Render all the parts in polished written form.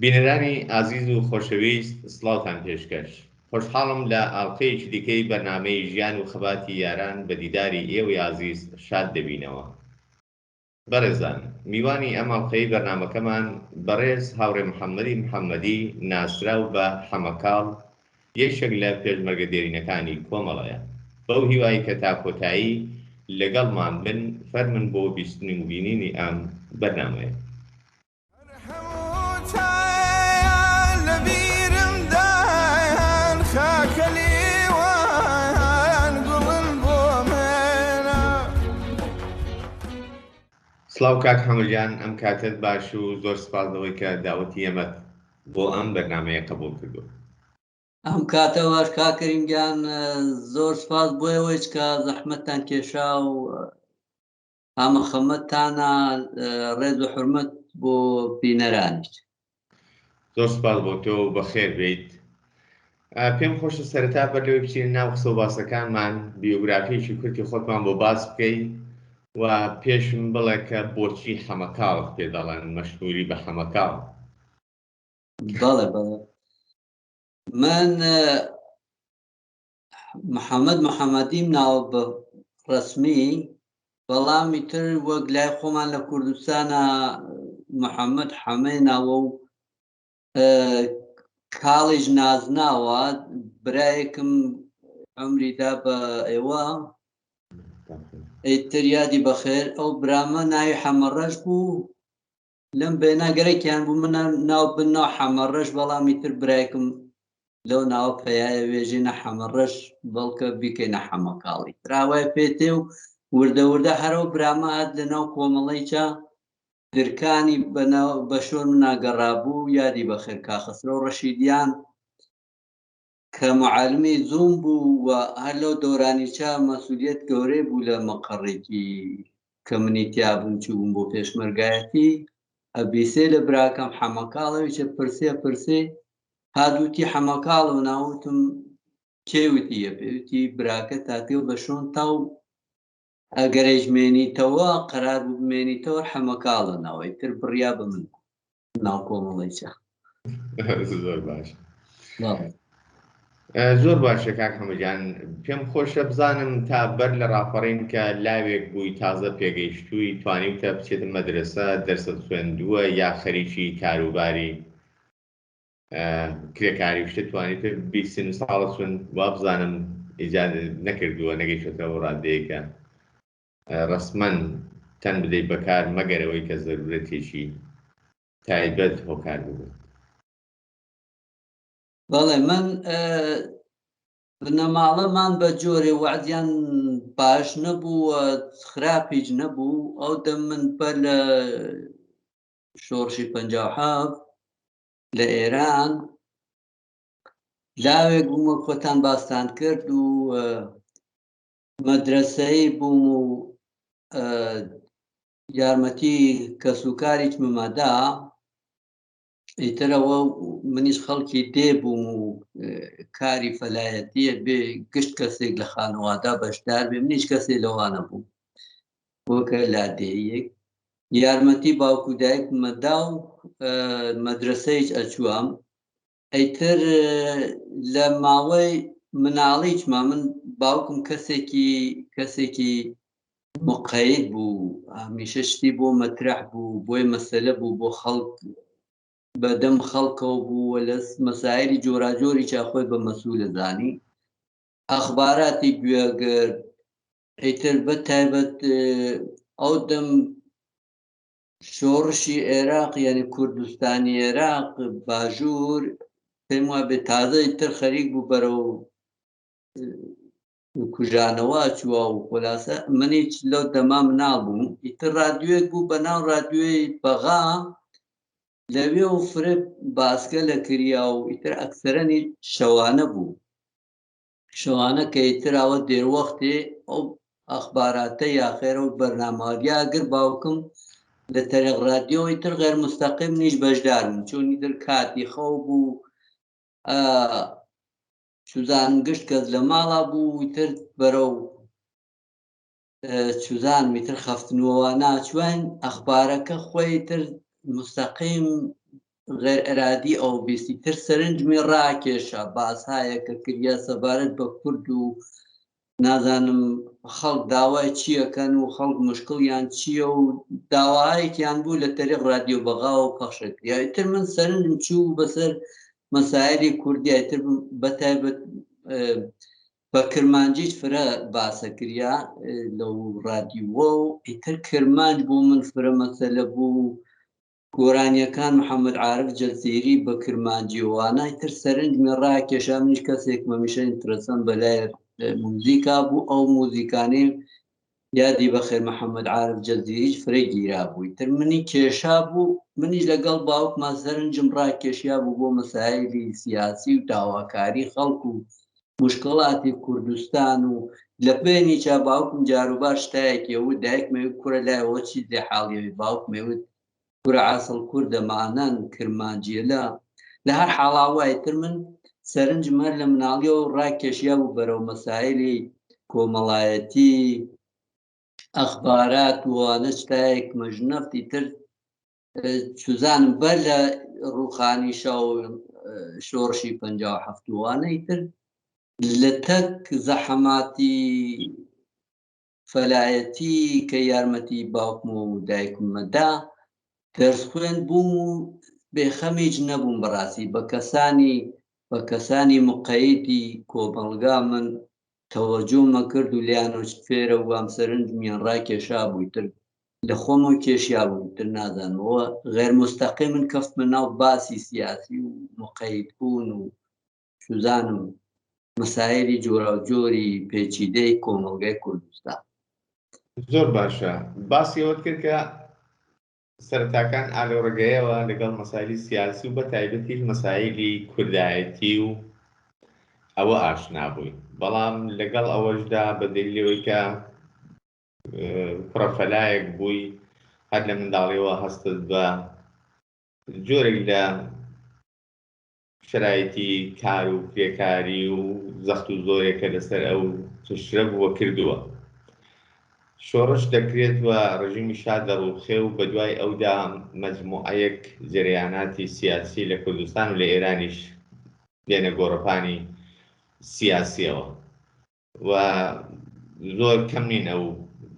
بینەرانی ئازیز و خۆشەویست سڵاوتان پێشکەش. خۆشحاڵم لە ئاڵقەیەکی دیکەی بەرنامەی ژیان و خەباتی یاران بە دیداری ئێوەی ئازیز شاد دەبینەوە. بەڕێزان، میوانی ئەم ئەڵقەی بەرنامەکەمان بەڕێز هاوڕێ محەممەدی محەممەدی ناسراو بە حەمەکاڵ یەکێک لە پێشمەرگە دێرینەکانی کۆمەڵەیە. بەو هیوای کە تا کۆتایی لەگەڵمان بن فەرمن بۆ بیستن و بینینی ئەم بەرنامەیە. سڵاو کاک حەمە گیان ئەم کاتەت باش و زۆر سپاس لەوەی کە داوەتی ئێمەت بۆ ئەم بەرنامەیە قبوڵ کردووە. ئەم کاتە باش کاک کەریم گیان زۆر سپاس بۆ ئێوەیش کە زەحمەتتان کێشا و هامەخەمەتتانە ڕێز و حورمەت بۆ بینەرانیش. زۆر سپاس بۆ تۆ و بەخێر بێیت. پێم خۆشە سەرەتا بەر لەوەی بچینە ناو قسە و باسەکانمان بیۆگرافیەکی کورتی خۆتمان بۆ باس بکەی و پێشم بڵێ کە بۆچی حەمەکاڵت پێ دەڵێن مەشهوری بە حەمەکاڵ. بەڵێ بەڵێ من محەممەد محەممەدیم ناوە بە ڕەسمی بەڵام ئیتر وەک لای خۆمان لە کوردستانە محەممەد حەمەی ناوە و کاڵیش نازناوە برایەکم عمری دا بە ئێوە ئیتر یادی بەخێر ئەو برامە ناوی حەمەڕەش بوو لەم بەینا گەرەکیان بوو من ناو بن ناو حەمەڕەش بەڵام ئیتر برایکم لەو ناوە پەیایە وێژینە حەمەڕەش بەڵکە بیکەینە حەمەکاڵی تراوای پێتێ و وردە وردە هەرەو برامە هات لە ناو کۆمەڵەی چا درکانی بەناو بە شۆن منا گەڕابوو یادی بەخێر کاخەسرەو ڕەشیدیان کە معالمی زووم بوو و هەر لەو دەورانیچە مەسوولیەت گەورەی بوو لە مەقەڕێکی کە منی تیا بووم چووبووم بۆ پێشمەرگایەتی ئەبیسێ لە براکەم حەمەکاڵەویچە پرسێ پرسێ هات وتی حەمەکاڵ و ناوتم کێ وتی یە پێ وتی براکە تاتێ و بە شۆن تاو ئەگەرێش مێنیتەوە قەرار بوو بمێنیتەوە حەمەکاڵە ناوەی تر بڕیا بە من ناو کۆمەڵەی چا. زۆر باش زۆر باشە کاک حەمەجان پێم خۆشە بزانم تا بەر لە ڕاپەڕین کە لاوێک بووی تازە پێگەیشتووی توانیوتە بچێتە مەدرسە دەرست خوێندووە یا خەریکی کاروباری کرێکاری و شتە توانیتە بیسن ساڵە چون وابزانم ئیجاد نەکردووە نەگەیشتەوە ڕادەیەکە ڕەسمەن تەن بدەیت بەکار مەگەر ئەوەی کە زەرورەتێکی تایبەت هۆکار ببێت. بەڵێ من بنەماڵەمان بە جۆرێ وەعدیان باش نەبوو و خراپیش نەبوو ئەو دەم من بەر لە شۆڕشی 57 لە ئێران لاوێک بووم وەک خۆتان باستان کرد و مەدرەسەیی بووم و یارمەتی کەسوکاریچ ممەدا ئیترەوە منیش خەڵکی دێ بووم و کاری فەلایەتیە بێ گشت کەسێک لە خانەوادا بەشدار بێ منیش کەسێ لەوانە بوو وەکە لادێیەک یارمەتی باوک و دایکمەدا و مەدرسەیش ئەچوام ئیتر لە ماوەی مناڵیچما من باوکم کەسێکی کەسێکی مقەید بوو هەمیشە شتی بۆ مەترح بوو بۆی مەسەلە بوو بۆ خەڵک بەدەم خەڵکەوە بوو و لە مەسایلی جۆراجۆری چا خۆی بە مەسوولە زانی ئەخباراتی گوێگرت ئیتر بە تایبەت ئەو دەم شۆڕشی عێراق یعنی کوردستانی عێراق باژوور پێم وابێ تازە تر خەریک بوو بەرەو کوژانەوە چووە و خۆلاسە منیچ لەو دەما مناڵ بووم ئیتر رادیۆیەک بوو بە ناو رادیۆی بەغا لەوێ و فرە باسکە لە کریا و ئیتر ئەکسەرەنی شەوانە بوو شەوانە کە ئیتر ئەوە دێروەختێ ئەو ئەخباراتە یا خێرە و بەرنامە یا ئەگر باوکم لە تەریق رادیۆ ئیتر غێر مستەقیم نیش بەشدارم چون ئیتر کاتی خەو بوو چوزانم گشت کەس لە ماڵا بوو ئیتر بەرەو چوزانم ئیتر خەفتنەوە ناچوین ئەخبارەکە خۆی تر مستەقیم. غێر ئەرادی ئەو بیستی تر سەرنجمی ڕاکێشا باسهایە کە کریا سەبارەت بە کورد و نازانم خەڵک داوای چیەکەن و خەڵک مشکڵیان چییە و داوایەکیان بوو لە تەریق رادیۆ بەغاوە پەخشە کریا. ئیتر من سەرنجم چوو بەسەر مەسایلی کوردیا، ئیتر بەتایبەت بە کرمانجیش فرە باسە کریا لەو رادیوە و ئیتر کرمانج بۆ من فرە مەسەلە بوو. گۆرانیەکان محەممەد عارف جەزیری بە کرمانجی وانە ئیتر سەرنجمی ڕاکێشا. منیش کەسێک مەمیشە ئینترەسەم بەلای موزیکا بوو، ئەو موزیکانەی یادی بەخێر محەممەد عارف جەزیریش فرە گیرا بوو، ئیتر منی کێشا بوو. منیش لەگەڵ باوکما سەرنجم ڕاکێشیا بوو بۆ مەسایلی سیاسی و داواکاری خەڵک و مشکڵاتی کوردستان و لە بینیچا باوکم جاروبار شتایەکی وت، دایکم وت کورە لایەوە چی لێ حاڵیەوی، باوکم وت کورە عاسڵ کوردە مانەن کرمانجیەلە. لە هەر حاڵا وای تر من سەرنجم هەر لە مناڵیەوە ڕاکێشیا بوو بەرەو مەسایلی کۆمەڵایەتی، ئەخبارات وانە شتایەک مەژنەفتی تر چوزانم بەر لە ڕوخانی شا و شۆڕشی 57 وانەی تر لە تەک زەحەماتی فەلایەتی کە یارمەتی باوکم و دایکممەدا دەرس خوێن بووم و بێخەمیچ نەبووم بەڕاستی بە کەسانی بە کەسانی مقەیدی کۆمەڵگا من تەوەجۆمە کرد و لیانۆچ فێرە وام سەرنجمیان ڕاکێشا بووی تر لە خۆمەوە کێشیا بووم تر نازانمەوە غێر مستەقیم من کەفتمە ناو باسی سیاسی و مقەید بوون و سوزانم مەسایلی جۆراوجۆری پێچیدەی کۆمەڵگای کوردستان. زۆر باشە باسی ئەوەت کرد کە سەرەتاکان ئالۆڕگەیەوە لەگەڵ مەسایلی سیاسی و بە تایبەتیش مەسایلی کوردایەتی و ئەوە ئاشنا بووی، بەڵام لەگەڵ ئەوەشدا بە دەلیلەوەی کە کوڕە فەلایەک بووی هەر لە منداڵیەوە هەستت بە جۆرێک لە شەرایتی کار و کرێکاری و زەخت و زۆرێکە لەسەر ئەو قشرە بووە کردووە. شۆڕش دەکرێت و ڕژیمی شا دەڕووخێ و بەدوای ئەودا مەجموعەیەک جەرەیاناتی سیاسی لە کوردستان و لە ئێرانیش دێنە گۆڕەپانی سیاسیەوە و زۆر کەم نین ئەو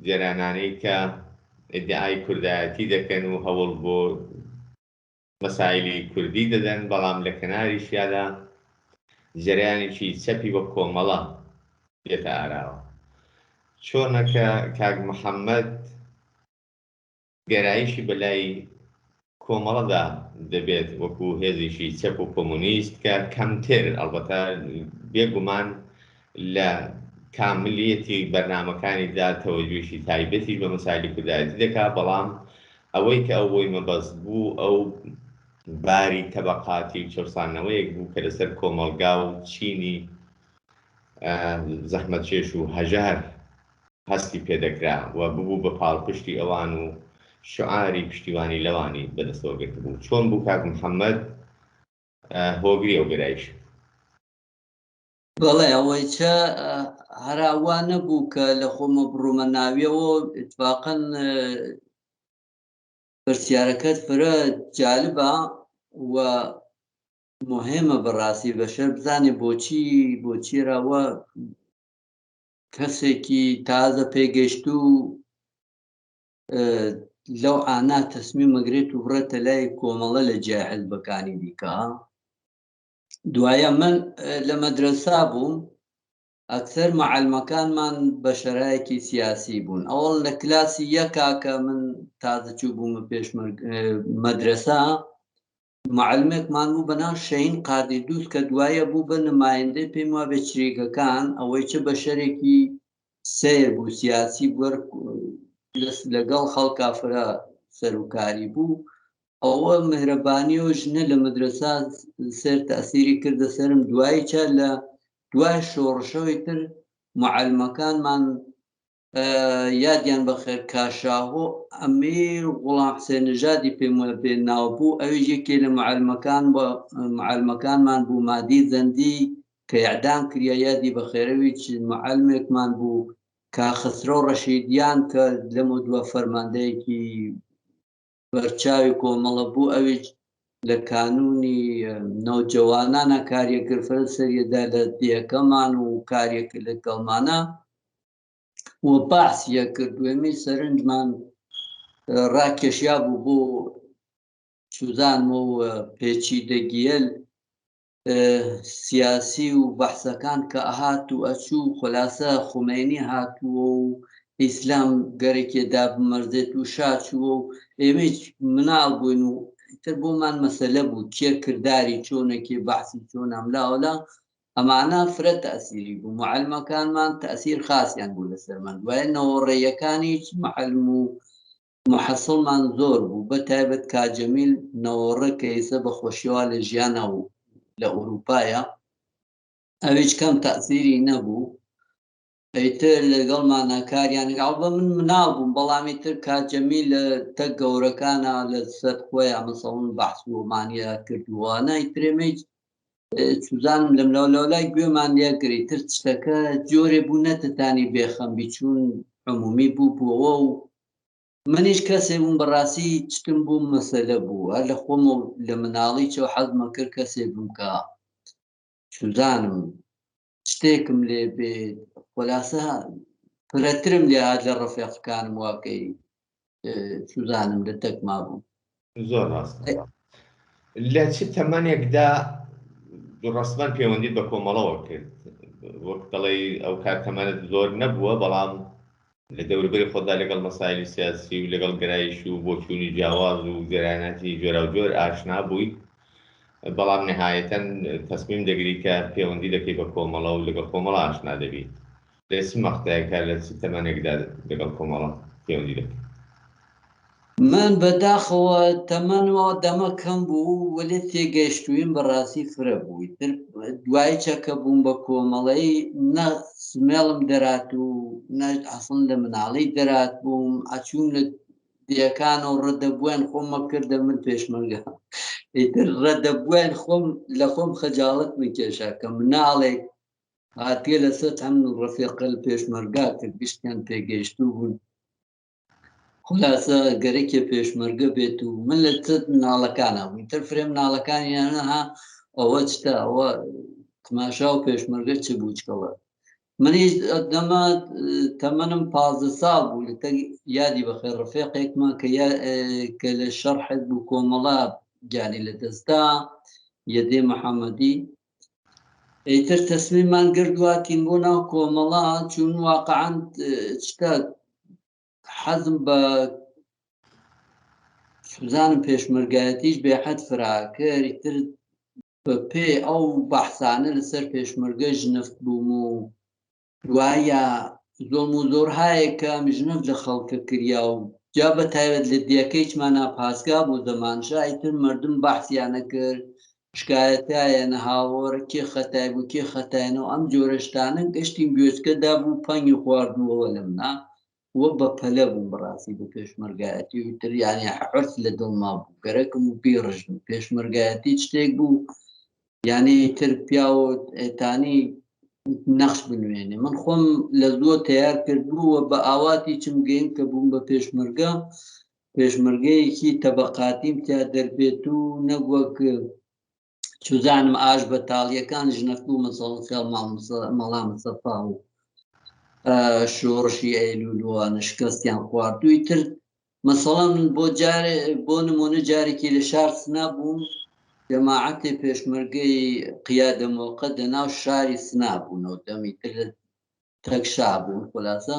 جەرانانەی کە ئیدعای کوردایەتی دەکەن و هەوڵ بۆ مەسایلی کوردی دەدەن، بەڵام لە کەناریشیادا جەرەیانێکی چەپی وەک کۆمەڵە دێتە ئاراوە. چۆنە کە کاک محەممەد گەرایشی بە لای کۆمەڵەدا دەبێت وەکو هێزێکی چەپ و کۆمۆنیست کە کەمتر، ئەڵبەتە بێ گومان لە کاملیەتی بەرنامەکانیدا تەوەجوهێکی تایبەتیش بە مەسایلی کوردایەتی دەکا، بەڵام ئەوەی کە ئەو بۆی مەبەست بوو ئەو باری تەبەقاتی و چەوسانەوەیەک بوو کە لەسەر کۆمەڵگا و چینی زەحمەتکێش و هەژار هەستی پێدەکرا و ببوو بە پاڵپشتی ئەوان و شعاری پشتیوانی لەوانی بەدەستەوە گرتبوو. چۆن بوو کاک محەممەد هۆگری ئەو گەرایشە؟ بەڵێ ئەوەی چە هەراوا نەبوو کە لە خۆمە بڕۆمە ناویەوە. ئیتفاقەن پرسیارەکەت فرە جالبە و مهمە بەڕاستی بەشەر بزانێ بۆچی بۆچی راوە کەسێکی تازە پێگەشتوو لەو ئانا تەسمیم مەگرێت و بڕێتە لای کۆمەڵە لە جیای حزبەکانی دیکە. دوایە من لە مەدرەسا بووم، ئەکثەر مەعەلمەکانمان بە شەرایەکی سیاسی بوون. ئەوەڵ لە کلاسی یەکا کە من تازە چوو بوومە پێشمەرگ مەدرەسا، معلمێکمان بوو بە ناو شەهین قادری دوست کە دوایە بوو بە نمایندەی پێم وابێ چریکەکان. ئەوەی چ بەشەرێکی سەیر بوو، سیاسی بووەر لەگەڵ خەڵکا فرە سەرکاری بوو. ئەوە مهرەبانی و ژنە لە مەدرەسا سەر تەسیری کردە سەرم. دوایی چە لە دوای شۆڕشەوەی تر معلمەکانمان یادیان بەخێر کاشاهۆ ئەمیر غوڵام حسێن نژادی پێم وابێ ناو بوو، ئەویش یەکێ لە معلمەکان بە معلمەکانمان بوو. مادی زەندی کە ئیعدام کریا یادی بەخێرەویچ معلمێکمان بوو. کا خسرەو ڕەشیدیان کە لەمە دوا فەرماندەیەکی بەرچاوی کۆمەڵە بوو، ئەویش لە کانوونی نەوجەوانانە کاریە کرد فرە سەریەدا لە دێکەمان و کاریە کرد لە گەڵمانە و باسیە کرد دوێمی سەرنجمان ڕاکێشیا بوو بۆ سوزان و پێچیدەگیەل سیاسی و بەحسەکان کە ئەهات و ئەچوو خولاسە خومەینی هاتووە و ئیسلام گەرەکێ دابمەرزێت و شا چووە و ئێمەیش مناڵ بووین و ئیتر بۆمان مەسەلە بوو کێ کرداری چۆنە کێ بەحسی چۆنە ئەملاولا ئەمانە فرە تەئسیری بوو معەلمەکانمان تەئسیر خاسیان بوو لەسەرمان دوای نەوەڕێیەکانیش معەلم و محەسڵمان زۆر بوو بە تایبەت کا جەمیل نەوەڕە کە ئێستا بە خۆشیەوە لە ژیانە و لە ئەوروپایە ئەویش کەم تەئسیری نەبوو ئیتر لەگەڵمانا کاریان ئەڵبە من مناڵ بووم بەڵام ئیتر کاک جەمیل لە تەک گەورەکانە لە سەر خۆیان مەسەڵەن بەحس و مانیە کردووانە ئیتر ئێمەی چوزانم لەم لەو لەولای گوێمان لێ کرد ئیتر شتەکە جۆرێ بوو نەتتانی بێخەم بی چوون عمومی بوو بووەوە و منیش کەسێ بووم بەڕاستی چتم بوو مەسەلە بوو هەر لە خۆم و لە مناڵی چەو حەزمە کرد کەسێ بووم کە چوزانم شتێکم لێ بێت خۆلاسە فرەترم لێ هات لە ڕەفێقەکانم واکەی سوزانم لە تەک مابوو. زۆر ڕاستە. لە چ تەمەنێکدا ڕەسمەن پەیوەندیت بە کۆمەڵەوە کرد؟ وەک دەڵێی ئەو کات تەمەنت زۆر نەبووە بەڵام لە دەوروبەری خۆتدا لەگەڵ مەسایلی سیاسی و لەگەڵ گەرایش و بۆچوونی جیاواز و جەرەیاناتی جۆراوجۆر ئاشنا بووی، بەڵام نهایەتەن تەسمیم دەگری کە پێوەندی دەکەی بە کۆمەڵە و لەگەڵ کۆمەڵە ئاشنا دەبی. لە چ مەقتەعێکا، لە چ تەمەنێکدا لەگەڵ کۆمەڵە پێوەندی دەکەی؟ من بەداخەوە تەمەن و دەمە کەم بوو وەلێ تێگەیشتوویم بەڕاستی فرە بوو ئیتر دوای چەکە بووم بە کۆمەڵەی نە سمێڵم دەرات و نە ئەسڵن لە مناڵی دەرات بووم ئەچووم لە دێکان و ڕەدەبوویان خۆمە کردە من پێشمەرگە ئیتر ڕەدەبوویان خۆم لە خۆم خەجاڵەت من کێشا کە مناڵێک هاتیە لەسەر هەم ڕەفیقەل پێشمەرگا کە گشتیان پێگەیشتوو بوون خولاسە گەرەکێ پێشمەرگە بێت و من لە چ مناڵەکانە بووین تر فرێ مناڵەکانیانە ها ئەوە چتە ئەوە تماشا و پێشمەرگە چ بووچکەڵە منیش دەمە تەمەنم 15 ساڵ بوو لە تەک یادی بەخێر ڕفێقێکمان کە کە لە شەڕ حزب و کۆمەڵا گیانی لە دەستدا یەدێ محەممەدی ئیتر تەسمیمان گرت واتین بۆ ناو کۆمەڵا چون واقعا شتە حەزم بە سوزانم پێشمەرگایەتیش بێحەد فراکرد ئیتر بە پێ ئەو بەحسانە لەسەر پێشمەرگە ژنەفت بووم و دوایە زۆم و زۆر هایە کە ئەم ژنەف لە خەڵکە کریا و جا بە تایبەت لە دیەکەیچمانا پاسگا بوو زەمانشا ئیتر مردم بەحسیانە کرد شکایەتایەنە هاوەر کێ خەتای بوو کێ خەتاینەوە ئەم جۆرە شتانە گەشتین گوێچکە دابوو پەنگی خواردووەوە لە منا و بە پەلە بووم بەڕاستی بە پێشمەرگایەتی و تر یانی حرس لە دڵما بوو گەرەکم و بیڕژم پێشمەرگایەتی شتێک بوو یانی تر پیاوە ئێتانی نەخش بنوێنێ من خۆم لە زووە تەیار کرد بوو و بە ئاواتی چم گەیم کە بووم بە پێشمەرگە پێشمەرگەیەکی تەبەقاتیم تیا دەربێت و نەک وەک چزانم ئاش بە تاڵیەکان ژنەفتوو مەسەڵەن خێڵ مەڵا مستەفا و شۆڕشی ئەیلولوانە شکستیان خواردووی تر مەسەڵەن بۆ جارێ بۆ نمونە جارێکی لە شار سنا بووم جەماعەتێ پێشمەرگەی قیادە مۆقە دەناو شاری سنا بوونەوە دەمی تر لە تەک شا بوون خولاسە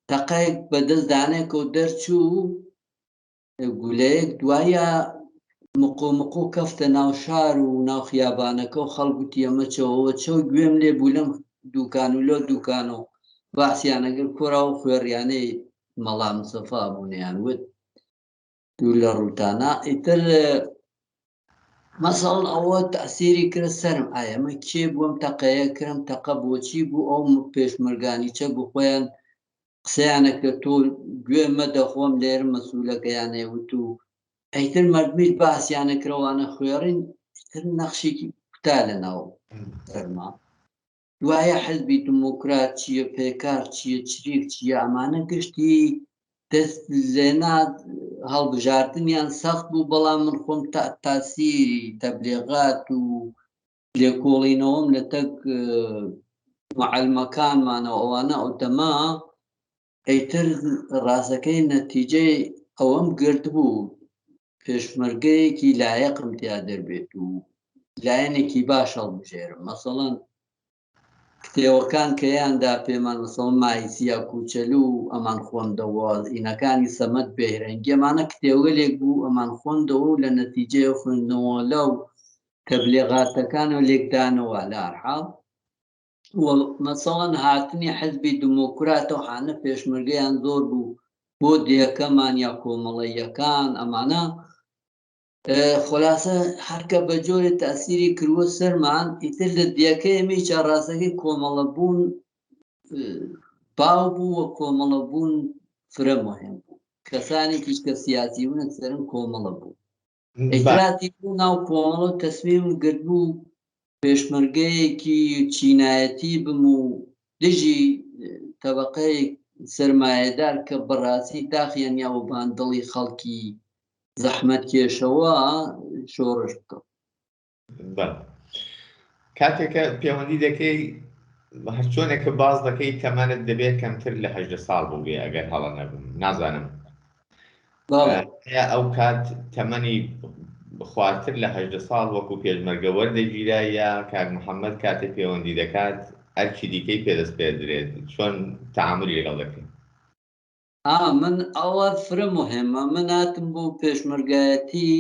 تەقەیەک بەدەست دانێکەوە دەرچوو گولەیەک دوایە مقۆ مقۆ کەفتە ناو شار و ناو خیابانەکە و خەڵک گوتی ئەمە چەوەوە چەو گوێم لێ بوو لەم دوکان و لەو دوکان و باسیانەگر کۆرا و خوێڕیانەی مەڵا مستەفا بوونیان وت دوور لە ڕووتانە ئیتر مەسەڵەن ئەوە تەسیری کرد سەرم ئایا من کێ بووم تەقەیە کرم تەقە بۆچی بوو ئەو پێشمەرگانی چە بوو خۆیان قسەیانە کرد تۆ گوێ مەدە خۆم لێرە مەسوولەکەیانێ وت و ئەیتر مەردمیش باسیانە کرەوانە خوێڕین تر نەخشێکی کوتا لە ناو سەرما دوایە حزبی دموکرات چییە پێکار چییە چریک چییە ئەمانە گشتی. دەست لێنا هەڵبژاردنیان سەخت بوو بەڵام من خۆم تا تاسیری تەبلیغات و لێکۆڵینەوەم لە تەک معلمەکانمانەوە ئەوانە ئەو دەما ئەیتر ڕاستەکەی نەتیجەی ئەوەم گرت بوو پێشمەرگەیەکی لایەقم تیا دەربێت و لایەنێکی باش هەڵبژێرم مەسەڵەن کتێوەکان کە یان دا پێمان مەسەڵەن مایسیا کوچەلو ئەمان خۆندەوە ئینەکانی سەمەد بێهرەنگی ئەمانە کتێوگەلێک بوو ئەمان خۆندەوە و لە نەتیجەی خوێندنەوە لەو تەبلیغاتەکان و لێکدانەوە لە هەرحاڵ و مەسەڵەن هاتنی حزبی دمۆکراتە و حانە پێشمەرگەیان زۆر بوو بۆ دێکەمان یا کۆمەڵەیەکان ئەمانە خولاسە هەرکە بە جۆرێ تاسیری کردوە سەرمان ئیتر لە دیەکە ئێمەی چاڕاستەکەی کۆمەڵە بوون باو بوو و کۆمەڵە بوون فرە مهم بوو کەسانێکیش کە سیاسی بوون ئەکسەرن کۆمەڵە بوو ئیتراتی بوو ناو کۆمەڵە و تەسمیم گرت بوو پێشمەرگەیەکی چینایەتی بم و دژی تەبەقەی سەرمایەدار کە بەڕاستی داخیان یاوە بان دڵی خەڵکی زەحمەتکێشەوە شۆڕش بکەم. بەڵێ کاتێک کە پەیوەندی دەکەی هەرچۆنێک کە باز دەکەی تەمەنت دەبێت کەمتر لە 18 ساڵ بووبێ ئەگەر هەڵە نەبم نازانم ئەو کات تەمەنی خوارتر لە 18 ساڵ وەکو پێشمەرگە وەردەگیرا یا کاک محەممەد کاتێ پەیوەندی دەکات ئەرکی دیکەی پێدەسپێردرێت چۆن تعاملی لەگەڵ دەکەین؟ ئا من ئەوە فرە مهمە من هاتم بۆ پێشمەرگایەتی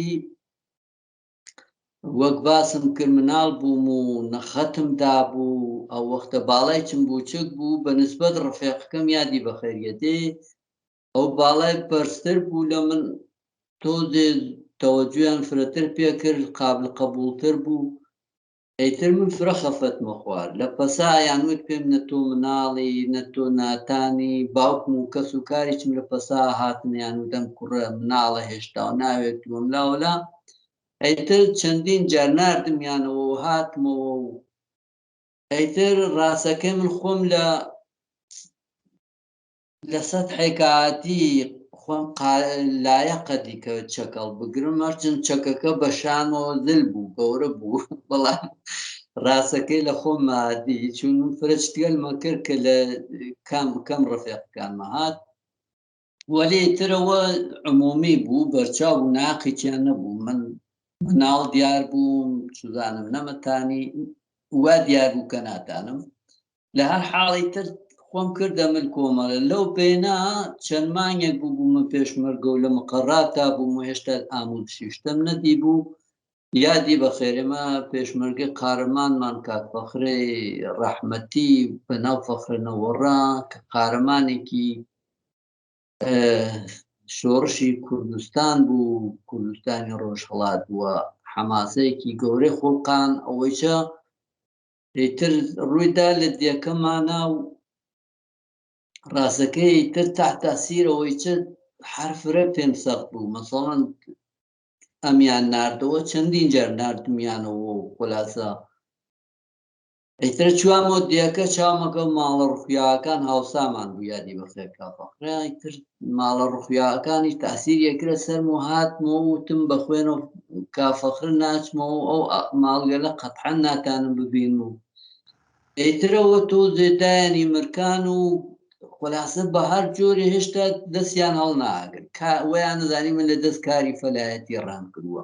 وەک باسم کرد مناڵ بووم و نەخەتم دابوو ئەو وەختە باڵای چم بووچک بوو بە نسبەت ڕفێقەکەم یادی بەخێریەتێ ئەو باڵای بەرزتر بوو لە من تۆزێ تەوەجویان فرەتر پێکرد قابل قبوڵتر بوو ئیتر من فرە خەفەتمە خوارد لە پەسا ئەیان وت پێم نە تۆ مناڵی نە تۆ ناتانی باوکم و کەس و کاریچم لە پەسا هاتن یان وت ئەم کوڕە مناڵە هێشتا و ناوێت و ئەملاولا ئیتر چەندین جار ناردمیانەوە و هاتمەوە و ئیتر ڕاستەکەی من خۆم لە لە سەتحێکا عادی خۆم لایەقە دیکە چەک هەڵبگرم هەرچەند چەکەکە بە شانەوە زل بوو گەورە بوو بەڵام ڕاستەکەی لە خۆم عادی چون من فرە شتگەلمە کرد کە لە کەم کەم ڕەفیقەکانمە هات وەلێ ترەوە عمومی بوو بەرچاو و ناقیچیان نەبوو من مناڵ دیار بووم چزانم نەمەتانی وا دیار بوو کە ناتانم لە هەر حاڵی تر خۆم کردە مل کۆمەڵە لەو بێنا چەند مانگێک بوو بوومە پێشمەرگە و لە مقەڕاتا بووم و هێشتا ئاموزشیشتم نەدیبوو یادی بەخێرێمە پێشمەرگە قارەمانمان کاک فەخرەی ڕەحمەتی بەناو فەخرە نەوەڕا کە قارەمانێکی شۆڕشی کوردستان بوو کوردستانی ڕۆژهەڵات بووە حەماسەیەکی گەورەی خوڵقان ئەوەیچە ئیتر ڕوویدا لە دێکەمانا و ڕاستەکەی ئیتر تحت تاسیرەوەی چ هەر فرە پێم سەخت بوو مەسەڵەن ئەمیان ناردەوە چەندین جار ناردمیانەوە و خولاسە ئیتر چوامەوە دێکە چاومەکە ماڵە ڕوخیاکان هاوسامان بوو یادی بەخێر کافەخرا ئیتر ماڵە ڕوخیاکانی تاسیر یەکرە سەرم و هاتمەوە وتم بە خوێنەوە کافەخر ناچمەوە ئەو ماڵگەلە قەتعەن ناتانم ببینم و ئیترەوە تۆزێ دایانی مرکان و خولاسە بە هەر جۆرێ هێشتا دەستیان هەڵناگرت ویان نەزانی من لە دەست کاری فەلایەتی ڕام کردووە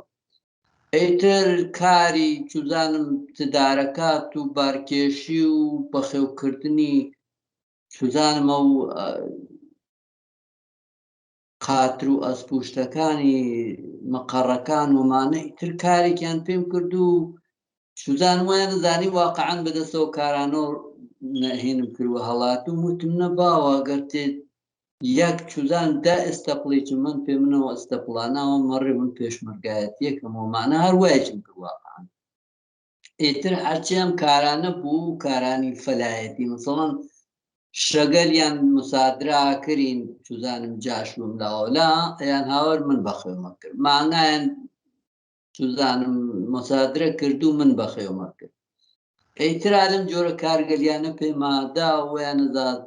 ئیتر کاری چوزانم تدارەکات و بارکێشی و بەخێوکردنی چوزانم ئەو قاتر و ئەسپ و شتەکانی مەقەڕەکان ومانە ئیتر کارێکیان پێم کرد و چوزانم وایان زانی واقعا بەدەستەوە کارانۆ نەهێنم کردوە هەڵاتوم وتم نە باوە گەر تێ یەک چوزان دا ئێستەپڵیچم من پێ منەوە ئەستەپڵاناوە مەڕێ من پێشمەرگایەتیەکەمەوە مانە هەر وایچم کرد واقعا ئیتر هەرچی ئەم کارانە بوو کارانی فەلایەتی مثڵەن شەگەلیان مسادرا کرین چوزانم جاشوم لاوەلا ئەیان هاوەر من بەخێومە کرد مانگایان چوزانم مسادرە کرد و من بەخێومە کرد ئیتر ئالم جۆرە کارگەلیانە پێمادا ویانەزاد.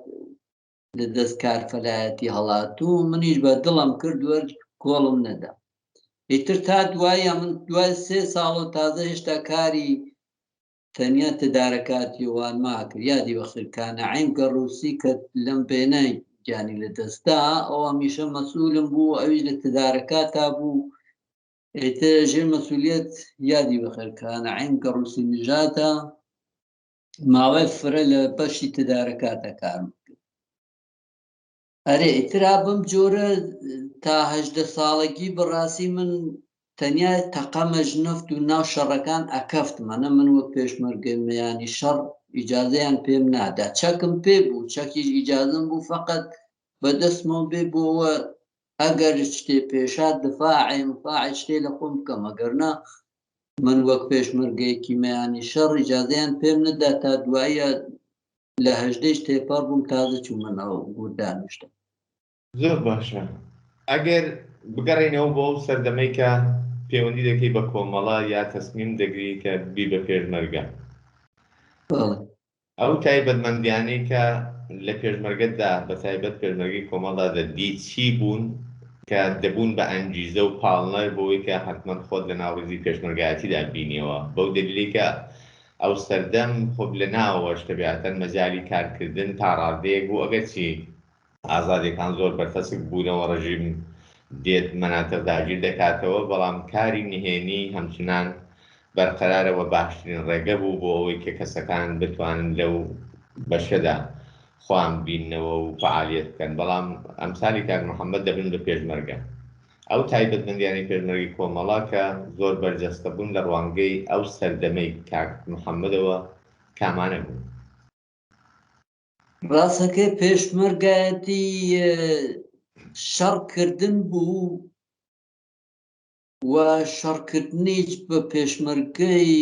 لە دەست کارفەلایەتی هەڵاتوو منیش بە دڵم کرد وەرج کۆڵم نەدا ئیتر تا دوایە من دوای سێ ساڵ و تازە هێشتا کاری تەنیا تدارەکاتی وان ماکرد یادی بەخیر کانەعیم گەڕوسی کە لەم بێنای گیانی لە دەستدا ئەو هەمیشە مەسئولم بوو ئەویش لە تدارەکاتا بوو ئیتر ژێر مەسئولیت یادی بەخێر کانەعیم گەڕوسی نژادە ماوەی فرە لە بەشی تدارەکاتە کارم کرد ئەرێ ئیترا بەم جۆرە تا 18 ساڵەگی بەڕاستی من تەنیا تەقەمە ژنەفت و ناو شەڕەکان ئەکەفتمەنە من وەک پێشمەرگەی میانی شەڕ ئیجازەیان پێم نادا چەکم پێ بوو چەکیش ئیجازم بوو فقط بەدەستمەوە بێ بۆوە ئەگەر شتێ پێشات دفاعێ مفاعێ شتێ لە خۆم بکەم ئەگەر نا من وەک پێشمەرگەیەکی مەیانی شەڕ ئیجازەیان پێم نەدا تا دواییە لە هەژدەیش تێپەڕ بووم تازە چوومە ناو گوردانیشتە. زۆر باشە ئەگەر بگەڕێینەوە بۆ ئەو سەردەمەی کە پەیوەندی دەکەی بە کۆمەڵە یا تەسمیم دەگری کە بی بە پێشمەرگە. بەڵێ. ئەو تایبەتمەندیانەی کە لە پێشمەرگەدا بە تایبەت پێشمەرگەی کۆمەڵدا دەتدی چی بوون کە دەبوون بە ئەنگیزە و پاڵنەر بۆوەی کە حەتمەن خۆت لە ناو ڕیزی پێشمەرگایەتیدا بینیەوە بەو دەلیلەی کە ئەو سەردەم خۆ لە ناوەوەش تەبیعەتەن مەجالی کارکردن تا ڕادەیەک بوو ئەگەرچی ئازادیەکان زۆر بەرتەسک بوونەوە ڕژیم دێت مەناتق داگیر دەکاتەوە بەڵام کاری نهێنی هەمچنان بەرقەرارە وە باشترین ڕێگە بوو بۆ ئەوەی کە کەسەکان بتوانن لەو بەشەدا خۆیان ببیننەوە و فەعالیەت بکەن بەڵام ئەمسالی کاک محەمەد دەبن بە پێشمەرگە ئەو تایبەتمەندیانەی پێشمەرگەی کۆمەڵە کە زۆر بەرجەستە بوون لە ڕوانگەی ئەو سەردەمەی کاک محەمەدەوە کامانە بوون؟ ڕاستەکەی پێشمەرگایەتی شەڕکردن بوو و شەڕکردنیش بە پێشمەرگەی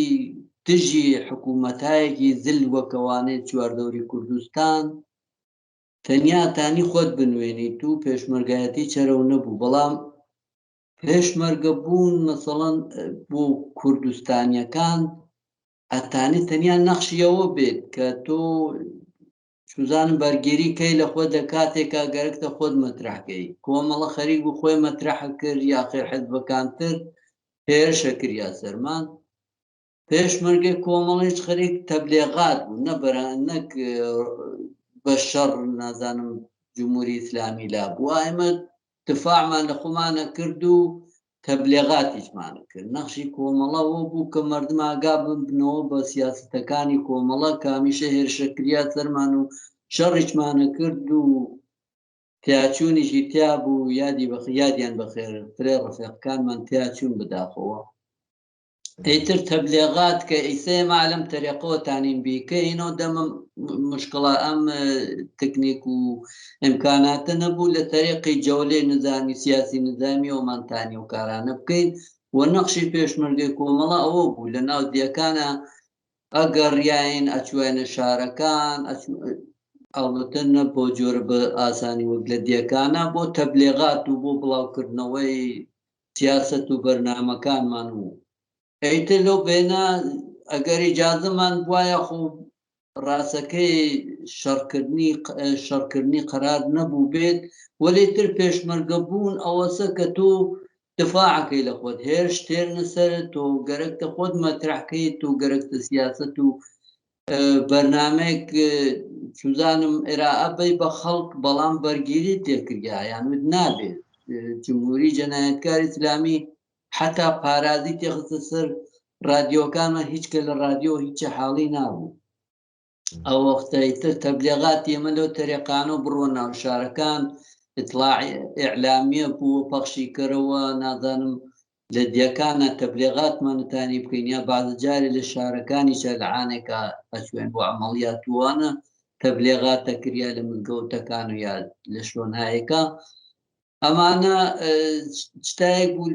دژی حکوومەتایەکی زل وەکەوانەی چواردەوری کوردستان تەنیا تانی خۆت بنوێنیت و پێشمەرگایەتی چەرەو نەبوو بەڵام پێشمەرگە بوون مەسەڵەن بۆ کوردستانیەکان ئەتانی تەنیا نەخشی ئەوە بێت کە تۆ چوزانم بەرگیری کەی لە خۆت لە کاتێکا گەرەکتە خۆت مەترحکەی کۆمەڵە خەریک بوو خۆی مەترح کرد یا خێر حزبەکانتر هێرشە کریا سەرمان پێشمەرگەی کۆمەڵیش خەریک تەبلێغات بوو نە بەرا نەک بە شەڕ نازانم جمهوری ئیسلامی لا بوو ئێمە دفاعمان لە خۆمانە کرد و تەبلێغاتیشمان کرد نەخشی کۆمەڵە وە بوو کە مردم ئاگا ببنەوە بە سیاستەکانی کۆمەڵە کە هەمیشە هێرشە کریا سەرمان و شەڕیشمانە کرد و تیاچوونیشی تیا بوو یادی بەخ یادیان بەخێر فرێ ڕەفیقەکانمان تیاچوون بەداخەوە ئیتر تەبلێغات کە ئیسە ئێمە لەم تەرێقەوە تانین بیکەینەوە دەمە مشکڵە ئەم تکنیک و ئیمکاناتە نەبوو لە تەرێقی جەولەی نزامی سیاسی نزامی ئەومان تانی و کارانە بکەین و نەخشی پێشمەرگەی کۆمەڵە ئەوە بوو لە ناو دیەکانە ئەگەڕیاین ئەچوینە شارەکان ئەڵبەتە نە بۆ جۆرە بە ئاسانی وەک لە دیەکانە بۆ تەبلێغات و بۆ بڵاوکردنەوەی سیاسەت و بەرنامەکانمان و ئیتر لەو بێنە ئەگەر ئیجازەمان بوایە خۆ ڕاستەکەی شەڕکردنی شەڕکردنی قەرار نەبوو بێت وەلێ تر پێشمەرگە بوون ئەوەسە کە تۆ دفاعەکەی لە خۆت هێرش تێرنە سەر تۆ گەرەکتە خۆت مەترحکەی تۆ گەرەکتە سیاسەت و بەرنامەیەک چوزانم ئێرائە بەی بە خەڵک بەڵام بەرگیری تێکریا یان وت نابێت جمهوری جەنایەتکار ئیسلامی حتا پارازی تێخستە سەر رادیۆکانمان هیچ کە لە رادیۆ هیچ حاڵی نابوو ئەو وەختەی تر تەبلیغاتی ئێمە لەو تەرێقانە و بڕۆ ناو شارەکان ئیتڵاع ئیعلامیە بوو پەخشی کەرەوە نازانم لە دیەکانە تەبلیغاتمان تانی بکەین یا بەعض جارێ لە شارەکانی لە عانێکا ئەچوێن بۆ عەمەڵیات وانە تەبلیغات دەکریا لە مزگەوتەکان و یا لە شۆنهایەکە ئەمانە شتایەک بوو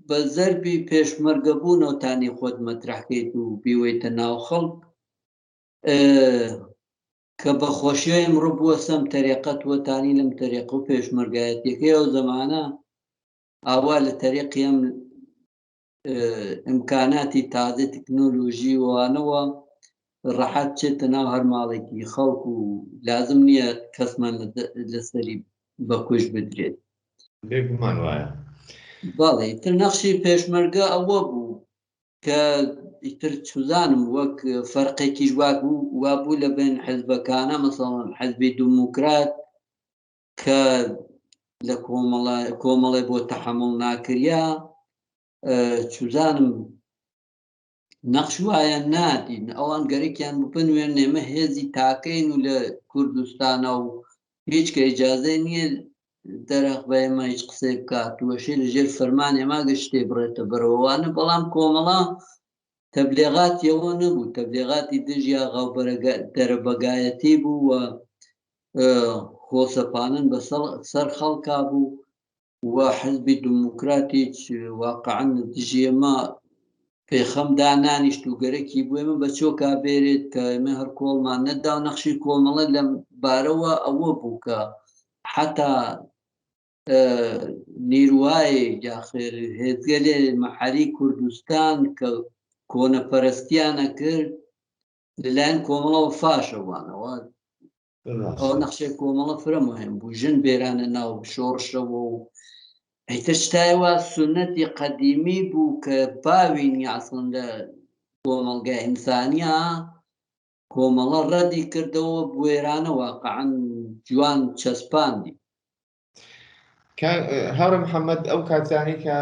بە زەربی پێشمەرگە بوونەوە تانی خۆت مەترحکەیت و بیوەیتە ناو خەڵک کە بە خۆشیەوە ئمڕۆ بووە سەم تەرێقەت وەتانی لەم تەرێقە و پێشمەرگایەتیەکەی ئەو زەمانە ئاوا لە تەریقی ئەم ئیمکاناتی تازە تکنۆلۆژی وانەوە. ڕەحەت بچێتە ناو هەر ماڵێکی خەڵک و لازم نییە کەسمان لەسەری بەکوش بدرێت. بێگومان وایە. بەڵێ ئیتر نەخشی پێشمەرگە ئەوە بوو کە ئیتر چزانم وەک فەرقێکیش وابوو وابوو لە بین حزبەکانە مەسەڵەن حزبی دیموکرات کە لە کۆمەڵە کۆمەڵێ بۆ تەحەموڵ ناکریا چزانم نەخش وایە نادین ئەوان گەرەکیان بنوێن ئێمە هێزی تاکەین و لە کوردستانە و هیچ کە ئیجازەی نییە دەرەق بە ئێمە هیچ قسەی بکات وەشێ لە ژێر فەرمان ئێمە گشتێ بڕێتە بەرەوەوانە بەڵام کۆمەڵە تەبلێغاتی ئەوە نەبوو تەبلێغاتی دژ یا دەرەبەگایەتی بوو و خۆسەپانن بە سەر خەڵکا بوو و حزبی دموکراتیچ واقعا دژی ئێمە پێخەم دانانیشت و گەرەکی بوو ئێمە بە چۆکا بێرێت کە ئێمە هەر کۆڵمان نەدا و نەخشی کۆمەڵە لەم بارەوە ئەوە بوو کە حتا نیروای یاخێر هێزگەلێ مەحەلی کوردستان کە کۆنەپەرستیانە کرد لەلایەن کۆمەڵەوە فاشەوانەوە ئەو نەخشەی کۆمەڵە فرە مهم بوو ژن بێرانە ناو شۆڕشەوە و ئیتر شتایەوە سونەتی قەدیمی بوو کە باوی نیە ئەسڵەن لە کۆمەڵگای ئینسانیا کۆمەڵە ڕەدی کردەوە بوێرانە واقعا جوان چەسپاندی. هاوڕێ محەممەد ئەو کاتانەی کە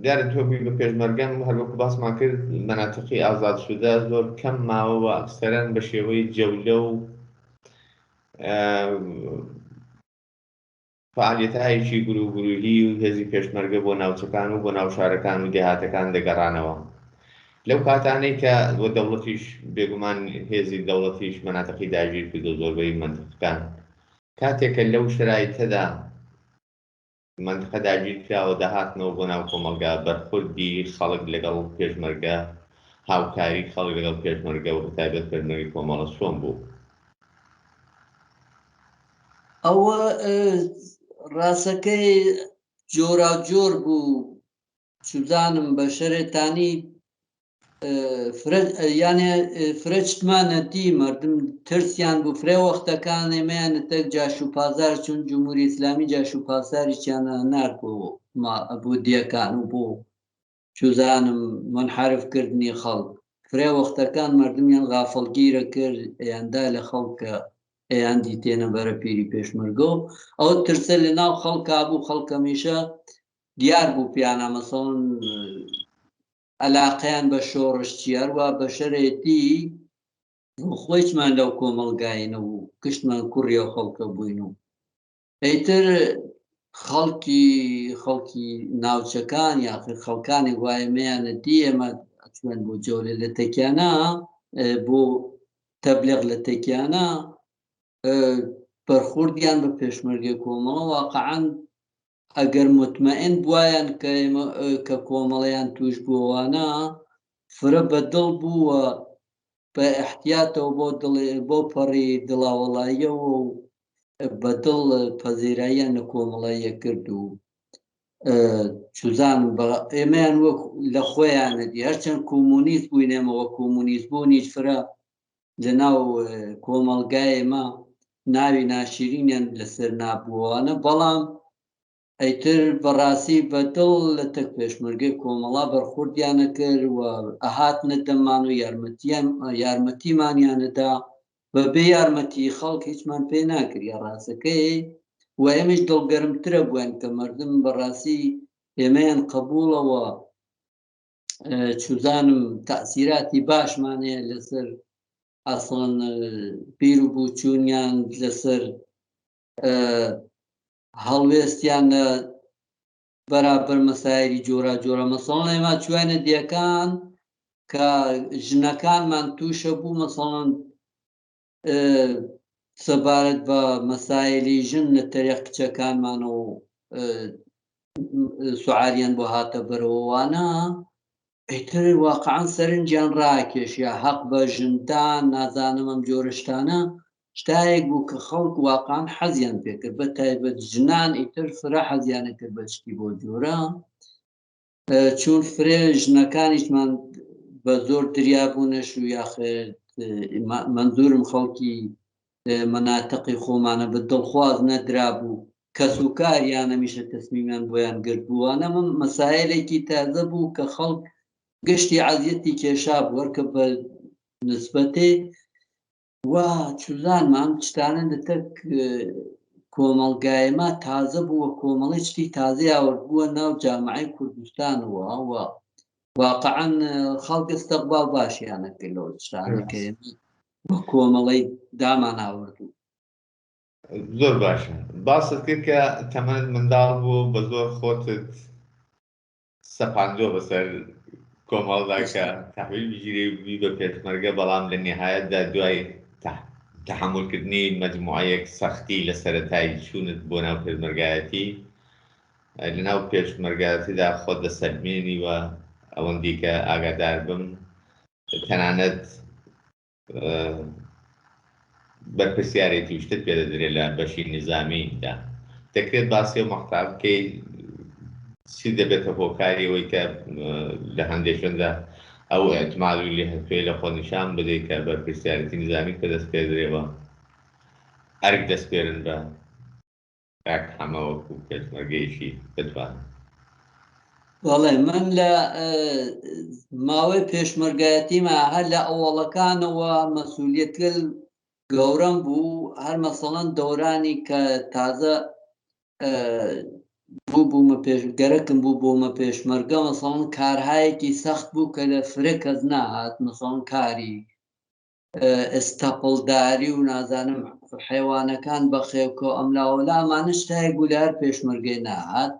دیارە تۆ بووی بە پێشمەرگەم هەروەکو باسمان کرد مەناتقی ئازاد شدە زۆر کەم ماوە و ئەکسەرەن بە شێوەی جەولە و فعالیەتایەکی گروه گروهی و هێزی پێشمەرگە بۆ ناوچەکان و بۆ ناو شارەکان و دێهاتەکان دەگەڕانەوە لەو کاتانەی کە وە دەوڵەتیش بێگومان هێزی دەوڵەتیش مەناتقی داگیر کردو زۆربەی مەنتقەکان کاتێک کە لەو شرایتەدا مەنتقە داگیر کراوە دەهاتنەوە بۆ ناو کۆمەڵگا بەرخوردی خەڵک لەگەڵ پێشمەرگە هاوکاری خەڵک لەگەڵ پێشمەرگە و بەتایبەت پێشمەرگەی کۆمەڵە چۆن بوو؟ ئەوە ڕاستەکەی جۆراوجۆر بوو چزانم بەشەرێتانی یانێ فرە چتمانە دی مردم ترسیان بوو فرە وەختەکان ئێمەیان تەک جاش و پازار چون جمهوری ئیسلامی جاش و پاساریچیانە نارد بۆ بۆ دیەکان و بۆ چوزانم منحرف کردنی خەڵک فرە وەختەکان مردمیان غافڵگیرە کرد ئەیاندا لە خەڵکە ئەیان دیتێنە بەرە پیری پێشمەرگە و ئەو ترسە لە ناو خەڵکا بوو خەڵک هەمیشە دیار بوو پیانە مەسەڵەن ئەلاقەیان بە شۆڕش چیە هەروا بەشەرێتی خۆیچمان لەو کۆمەڵگای نەبوو گشتمان کوڕی ئەو خەڵکە بووین و ئیتر خەڵکی خەڵکی ناوچەکان یاخر خەڵکانێک وایە مەیانە دی ئێمە چوێن بۆ جۆرە لە تەکیانە بۆ تەبلێغ لە تەکیانە بەرخوردیان بە پێشمەرگەی کۆمەڵە واقعا ئەگەر مطمئن بوایان کە ئێمە کە کۆمەڵیان توش بووانە فرە بە دڵ بوو و بە احتیاتەوە بۆ دڵ بۆ پەڕی دڵاوەڵاییەوە و بە دڵ پەزیراییان لە کۆمەڵەیە کرد و چوزان بە ئێمەیان وەک لە خۆیانە دی هەرچەند کۆمۆنیست بووین ئێمە وە کۆمۆنیست بوونیش فرە لە ناو کۆمەڵگای ئێمە ناوی ناشیرینیان لەسەر نابووانە بەڵام ئەیتر بەڕاستی بە دڵ لە تەک پێشمەرگەی کۆمەڵا بەرخوردیانە کرد و ئەهاتنە دەممان و یارمەتیان یارمەتیمانیانەدا بە بێ یارمەتی خەڵک هیچمان پێ ناکریا ڕاستەکەی و ئێمەش دڵگەرمترە بووین کە مردم بەڕاستی ئێمەیان قبوڵەوە چوزانم تەئسیراتی باشمان هەیە لەسەر ئەسڵەن بیر و بوچوونیان لەسەر هەڵوێستیان لە بەرابەر مەسایلی جۆرا جۆرە مەسەڵەن ئێمە چوینە دیەکان کە ژنەکانمان تووشە بوو مەسەڵەن سەبارەت بە مەسایلی ژن لە تەریق کچەکانمان و سوعاریان بۆ هاتە بەرەوەوانە ئیتر واقعا سەرنجیان ڕاکێشیا حەق بە ژندان نازانم ئەم جۆرە شتانە شتایەک بوو کە خەڵک واقعا حەزیان پێکرد بە تایبەت ژنان ئیتر فرە حەزیانە کرد بە شتی بۆ جۆرە چون فرێ ژنەکانیشمان بە زۆر دریا بوونەش و یاخێت مەنزورم خەڵکی مەناتەقی خۆمانە بە دڵخواز نەدرابوو کەس و کاریان هەمیشە تەسمیمیان بۆیان گرت بووانە من مەسایلێکی تازە بوو کە خەڵک گشتی عەزیەتی کێشا بوو هەرکە بە نسبەتێ و چزانمان شتانە لە تەک کۆمەڵگایما تازە بووە کۆمەڵی شتی تازە آورد بووە ناو جامعەی کوردستانەوە و واقعا خەڵک استقبال باشیانە کرد لەو شتانە کە وە کۆمەڵی دامان آوردوو. زۆر باشە باست کرد کە تەمەنت منداڵ بوو بە زۆر خۆتت سەپاندووە بەسەر کۆمەڵدا کە تەحویل بگیرێ و ببی بە پێشمەرگە، بەڵام لە نیهایەتدا دوای تەحەمولکردنی مەجموعەیەک سەختی لە سەرەتای چوونت بۆ ناو پێشمەرگایەتی، لە ناو پێشمەرگایەتیدا خۆت دەسەلمێنی و ئەوەندی کە ئاگادار بم تەنانەت بەرپرسیارێتی و شتت پێ دەدرێت لە بەشی نیزامیدا. دەکرێت باسی ئەو مەقتەعە بکەی چی دەبێتە هۆکاری ئەوەی کە لە هەندێک شوێندا ئەو ئیعتماد و لێهاتوویە لە خۆ نیشان بدەیت کە بەرپرسیارێتی نیزامی پێ دەسپێردرێ و ئەرک دەسپێرن بە کاک حەمە وەکو پێشمەرگەیەکی بتوانن. بەڵێ من لە ماوەی پێشمەرگایەتیما هەر لە ئەوەڵەکانەوە مەسوولیەتگەل گەورەم بوو هەر مەسەڵەن دەورانی کە تازە بوو بوومە پێش گەرەکم بوو بۆمە پێشمەرگە مەسەڵەن کارهایەکی سەخت بوو کە لە فرە کەس ناهات مەسەڵەن کاری ئستەپڵداری و نازانم حەیوانەکان بەخێوکە و ئەملاوەلا ئەمانە شتایەک بوو لە هەر پێشمەرگەی ناهات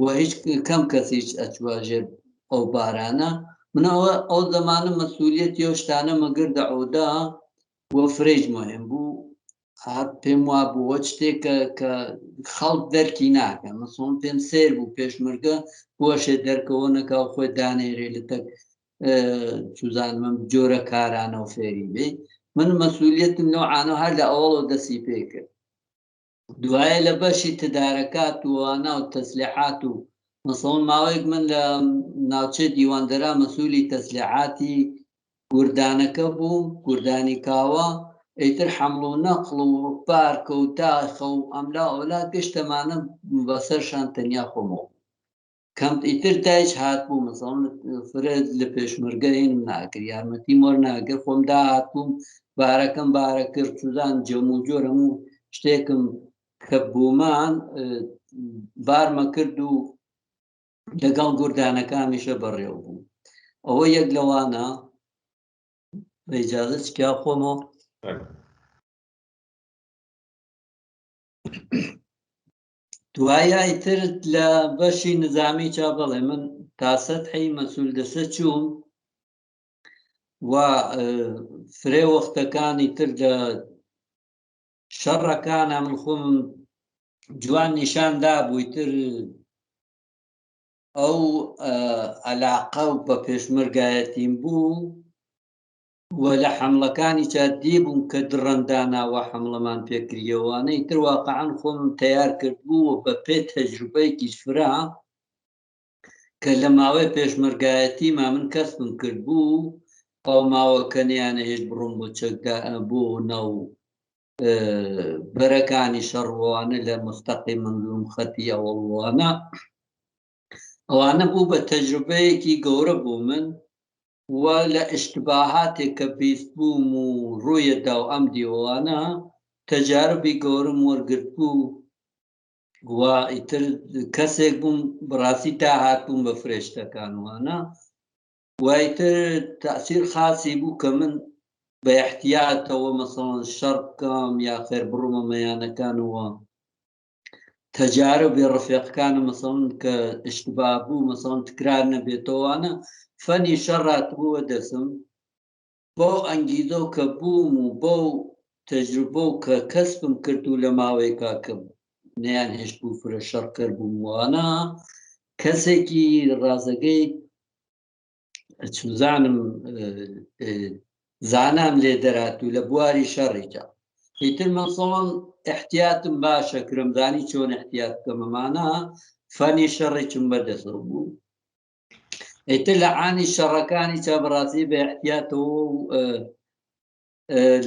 و هیچ کەم کەسیش ئەچوە ژێر ئەو بارانە من ئەوە ئەو زەمانە مەسئولیەتی ئەو شتانە مەگردە عۆدە و فرەیش مهم بوو هەر پێم وا بوو وە شتێکە کە خەڵک دەرکی ناکە مەسەڵەن پێم سەیر بوو پێشمەرگە بۆشێ دەرکەوە نەکا و خۆی دانێرێ لە تەک چوزانم جۆرە کارانە و فێری بێ من مەسئولیەتم لەو عانە هەر لە ئەوەڵەوە دەستی پێ کرد دوایە لە بەشی تدارەکات و وانا و تەسلیحات و مەسەڵەن ماوەیەک من لە ناوچەی دیواندەرا مەسئولی تەسلیحاتی گوردانەکە بووم گوردانی کاوە ئیتر حەمڵ و نەقڵ و پارکە و داخە و ئەملا ئەولا گشتەمانە بەسەر شان تەنیا خۆمەوە کەم ئیتر دایش هاتبوو مەسەڵەن فرە لە پێشمەرگە هینم ناکرد یارمەتیم وەرناگر خۆم داهاتبووم بارەکەم بارە کرد سوزان جەم و جۆر هەموو شتێکم کە بوومان بارمە کرد و لەگەڵ گوردانەکانیشە بەڕێوە بوو ئەوە یەک لەوانە بە ئیجازە چکیا خۆمەوە. دوایە ئیتر لە بەشی نزامی چا بەڵێ من تا سەتحی مەسول دەسە چووم و فرێ وەختەکانی تر لە شەڕەکانە من خۆم جوان نیشان دابووی تر ئەو ئەلاقە و بە پێشمەرگایەتیم بوو و لە حەمڵەکانی چا دیبووم کە دڕندانە وە حەمڵەمان پێکریەوانە ئیتر واقعا خۆمم تەیار کرد بوو و بە پێ تەجروبەیەکیش فرە کە لە ماوەی پێشمەرگایەتیما من کەسبم کرد بوو ئەو ماوە کە نیانە هێشت بڕۆم بۆ چەکدا بۆ ناو بەرەکانی شەڕوانە لە مستەقی منزوم خەتی ئەوەڵوانە ئەوانە بوو بە تەجروبەیەکی گەورە بۆ من و لە ئیشتباهاتێک کە بیست بووم و ڕوویەدا و ئەم دیوانە تەجاربی گەورم وەرگرت بوو و ئیتر کەسێک بووم بەڕاستی تا هاتبووم بە فرێشتەکان وانە و ئیتر تەئسیر خاسی بوو کە من بە ئیحتیاتەوە مەسەڵەن شەڕ بکەم یا خێر بڕۆمە مەیانەکانەوە تەجاربی ڕفێقەکانم مەسەڵەن کە ئیشتبا بوو مەسەڵەن تکرار نەبێتەوەوانە فەنی شەڕ هاتبووە دەسم بەو ئەنگیزە و کە بووم و بەو تەجروبە و کە کەسبم کرد و لە ماوەیەکا کە نەیان هێشت بوو فرە شەڕکەر بووم وانە کەسێکی ڕازەگەی چوزانم زانام لێ دەرات و لە بواری شەڕیدا ئیتر مەسەڵەن احتیاتم باشە کرم زانی چۆن احتیات بکەمەمانە فەنی شەڕێکم بەدەستەوە بوو. ئیتر لە عانی شەڕەکانی چا بەڕاستی بە احتیاتەوە و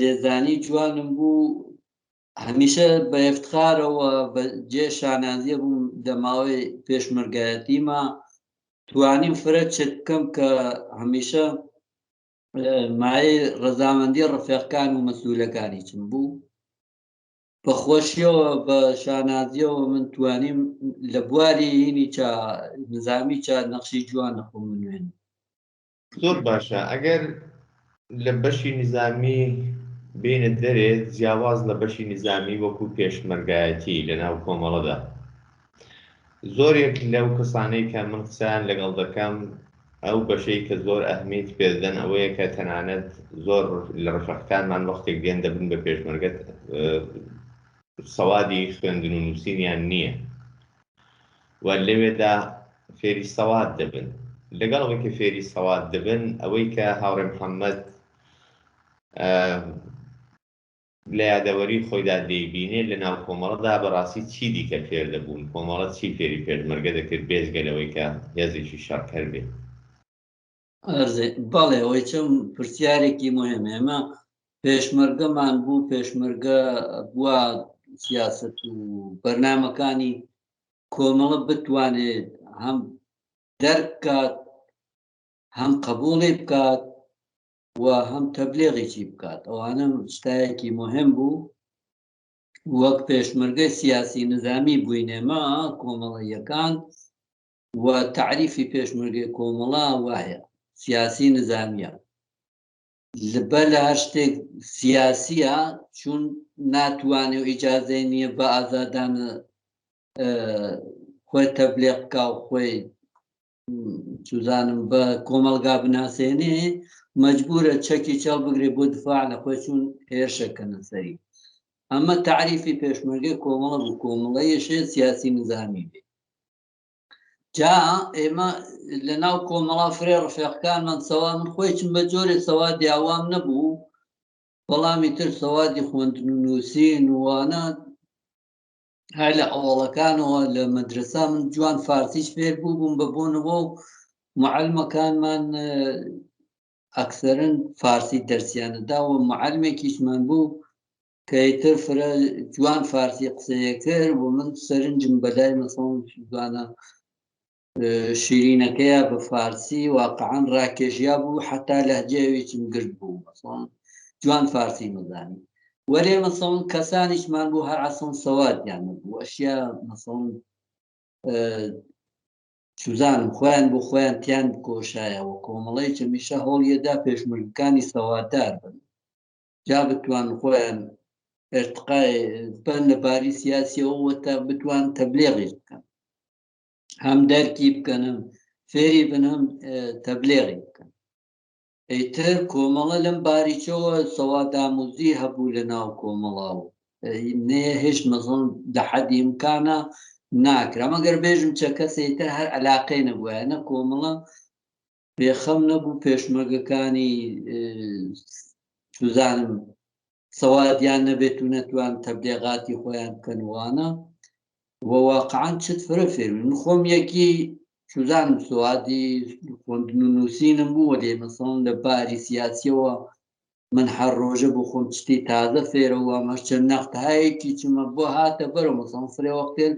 لێزانی جوانم بوو هەمیشە بە ئفتخارەوە بە جێ شانازیە بووم لە ماوەی پێشمەرگایەتیما توانیم فرە چت بکەم کە هەمیشە مایەی ڕەزامەندی ڕفێقکان و مەسئولەکانی چم بوو. بە خۆشیەوە بە شانازیەوە من توانیم لە بواری هینی چا نزامی چا نەخشی جوان لە خۆم بنوێنم. زۆر باشە ئەگەر لە بەشی نیزامی بێینە دەرێ جیاواز لە بەشی نیزامی وەکو پێشمەرگایەتی لە ناو کۆمەڵەدا زۆرێک لەو کەسانەی کە من قسەیان لەگەڵ دەکەم ئەو بەشەی کە زۆر ئەهمیت پێدەدەن ئەوەیە کە تەنانەت زۆر لە ڕفەقەکانمان وەختێک دێن دەبن بە پێشمەرگە سەوادی خوێندن و نووسینیان نییە و لەوێدا فێری سەواد دەبن لەگەڵ ئەوەی کە فێری سەواد دەبن ئەوەی کە هاوڕێ محەممەد لە یادەوەری خۆیدا دەیبینێ لە ناو کۆمەڵەدا بەڕاستی چی دیکە فێر دەبوون؟ کۆمەڵە چی فێری پێشمەرگە دەکرد بێجگە لەوەی کە هێزێکی شەڕکەر بێ؟ ئەرزێ بەڵێ ئەوەی چم پرسیارێکی مهم ئێمە پێشمەرگەمان بوو پێشمەرگە بووە سیاست و بەرنمەکانی کۆمەڵە بتوانێت هەم دەرکات هەم قبوڵی بکات و هەم تەبلیغیی بکات ئەوانە شتایەکی مهم بوو وەک پێشمەرگەی سیاسی نظامی بووین ئێمە کۆمەڵەیەکان و تعریفی پێشمەرگەی کۆمەڵە وایە سیاسی نظامیە بەر لە هەر شتێک سیاسیە چون ناتوانێ و ئیجازەی نییە بە ئازادانە خۆی تەبلیغ بکا و خۆی چوزانم بە کۆمەڵگا بناسێنێ مەجبورە چەکی چاو بگرێ بۆ دفاع لە خۆی چون هێرشەکەنە سەری. ئەمە تەعریفی پێشمەرگەی کۆمەڵە بوو، کۆمەڵەیەشێ سیاسی نزامی بێ. جا ئێمە لە ناو کۆمەڵا فرێ ڕفێقەکانمان سەوا من خۆی چم بە جۆرێ سەوادی ئاوام نەبوو، بەڵامی تر سەوادی خوێندن و نووسین و وانە هەر لە ئەوەڵەکانەوە لە مەدرسا من جوان فارسیش فێر بوو بووم بە بۆنەوە و معلمەکانمان ئەکسەرن فارسی دەرسیانە دا و معلمێکیشمان بوو کە ئیتر فرە جوان فارسی قسەیە کرد و من سەرنجم بەلای مەسەڵەن جوانە شیرینەکەیە بە فارسی واقعا ڕاکێشیا بوو حتا لەهجەویچم گرت بوو مەسەڵەن جوان فارسی مەزانی وەلێ مەسەڵەن کەسانیشمان بوو هەر عەسڵەن سەوادیان نەبوو ئەشیا مەسەڵەن چوزانم خۆیان بۆ خۆیان تیان بکۆشایەوە کۆمەڵەی چەمیشە هەوڵیەدا پێشمەرگەکانی سەواددار بن جا بتوان خۆیان ارتقای بن لە باری سیاسیەوە تا بتوان تەبلیغیش بکەن هەم دەرکی بکەنم فێری بن هەم تەبلیغی بکەن. ئیتر کۆمەڵە لەم باریچەوە سەواداموزی هەبوو لە ناو کۆمەڵا و نەیەهێشت مەزڵ لە حەدی ئیمکانە ناکرا مەگەر بێژم چە کەسێ تر هەر عەلاقەی نەبوایە نە کۆمەڵە بێخەم نەبوو پێشمەرگەکانی چوزانم سەوادیان نەبێت و نەتوان تەبلیغاتی خۆیان بکەن وانە و واقعا چت فرە فێر من خۆم یەکی چوزانم سوادی خوێندن و نووسینم بوو وەلێ مەسەڵەن لە باری سیاسیەوە من هەر ڕۆژە بۆ خۆم چتی تازە فێرەوە مەشچە نەختهایەکی چمە بۆ هاتە بەرەوە مەسەڵەن فرێ وەختێن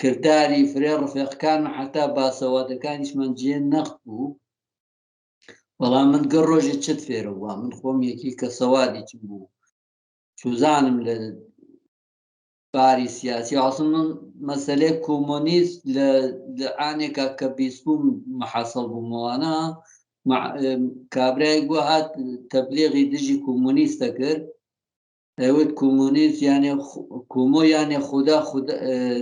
کرداری فرێ ڕفێقەکان حتا باسەوادەکانیشمان جێ نەخت بوو بەڵام من گەر ڕۆژێ چت فێرە بووە من خۆم یەکی کە سەوادی چ بوو چوزانم لە باری سیاسی ئەسڵ من مەسەلەی کۆمۆنیست لە ئانێکا کە بیستبووم محەسەڵ بوومەوانە کابرایەک بوو هات تەبلیغی دژی کۆمۆنیستە کرد ئەوت کۆمۆنیست یانێ کۆمۆ یانێ خوددا خود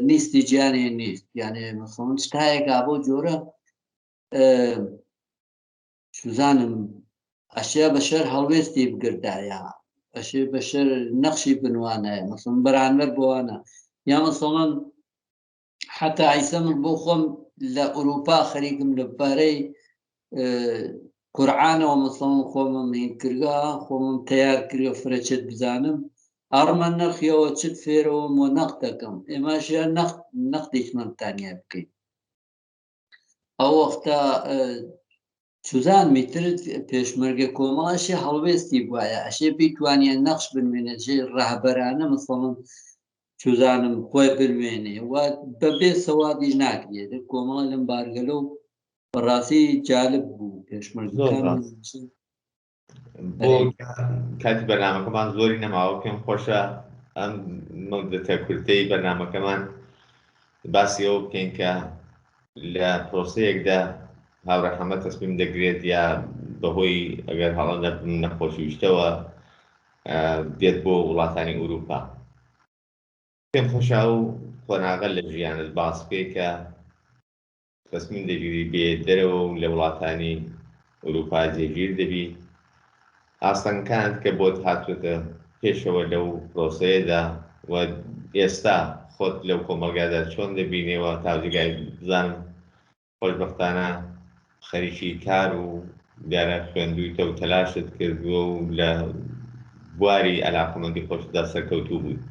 نیستی جیانێ نیست یانێ مەسەڵەن شتایەکا بۆ جۆرە چوزانم ئەشێ بەشەر هەڵوێستی بگردایە ئەشێ بەشەر نەخشی بنوانایە مەسەڵەن بەرانبەر بۆوانە یا مەسەڵەن حتا ئیسە من بۆ خۆم لە ئەوروپا خەریکم لە بارەی قورعانەوە مەسەڵەن خۆمم هین کردگە خۆمم تەیار کردگە فرە چت بزانم ئەڕمە نەخیەوە چت فێرەوەم وە نەخت دەکەم ئێماشیان نەخت نەختێکمان تانیا بکەین. ئەو وەختە چوزان میتر پێشمەرگە کۆمەڵ ئەشێ هەڵوێستی بوایە ئەشێ بیتوانیە نەخش بنوێنێ ژێ ڕەهبەرانە مەسەڵەن چوزانم خۆی بنوێنێ و بەبێ سەوادیش ناکرێت کۆمەڵە لەم بارگەلە و بەڕاستی جالب بوو پێشمەرگەکان بۆ کاتی بەرنامەکەمان زۆری نەماوە پێم خۆشە ئەم مدەتە کورتەی بەرنامەکەمان باسی ئەوە بکەین کە لە پرۆسەیەکدا هاوڕێ حەمە تەسمیم دەگرێت یا بەهۆی ئەگەر هەڵە نەبم نەخۆشی شتەوە دێت بۆ وڵاتانی ئەوروپا پێم خۆشە ئەو قۆناغە لە ژیانت باس بکەی کە تەسمیم دەگیری بێ دەرەوە و لە وڵاتانی ئوروپا جێگیر دەبی، ئاستەنگەکانت کە بۆت هاتووەتە پێشەوە لەو پرۆسەیەدا و ئێستا خۆت لەو کۆمەڵگادا چۆن دەبینێوە تا جێگای بزانم خۆشبەختانە خەریکی کار و دیارە خوێندوویتە و تەلاشت کردووە و لە بواری عەلاقەمەندی خۆشتدا سەرکەوتوو بوویت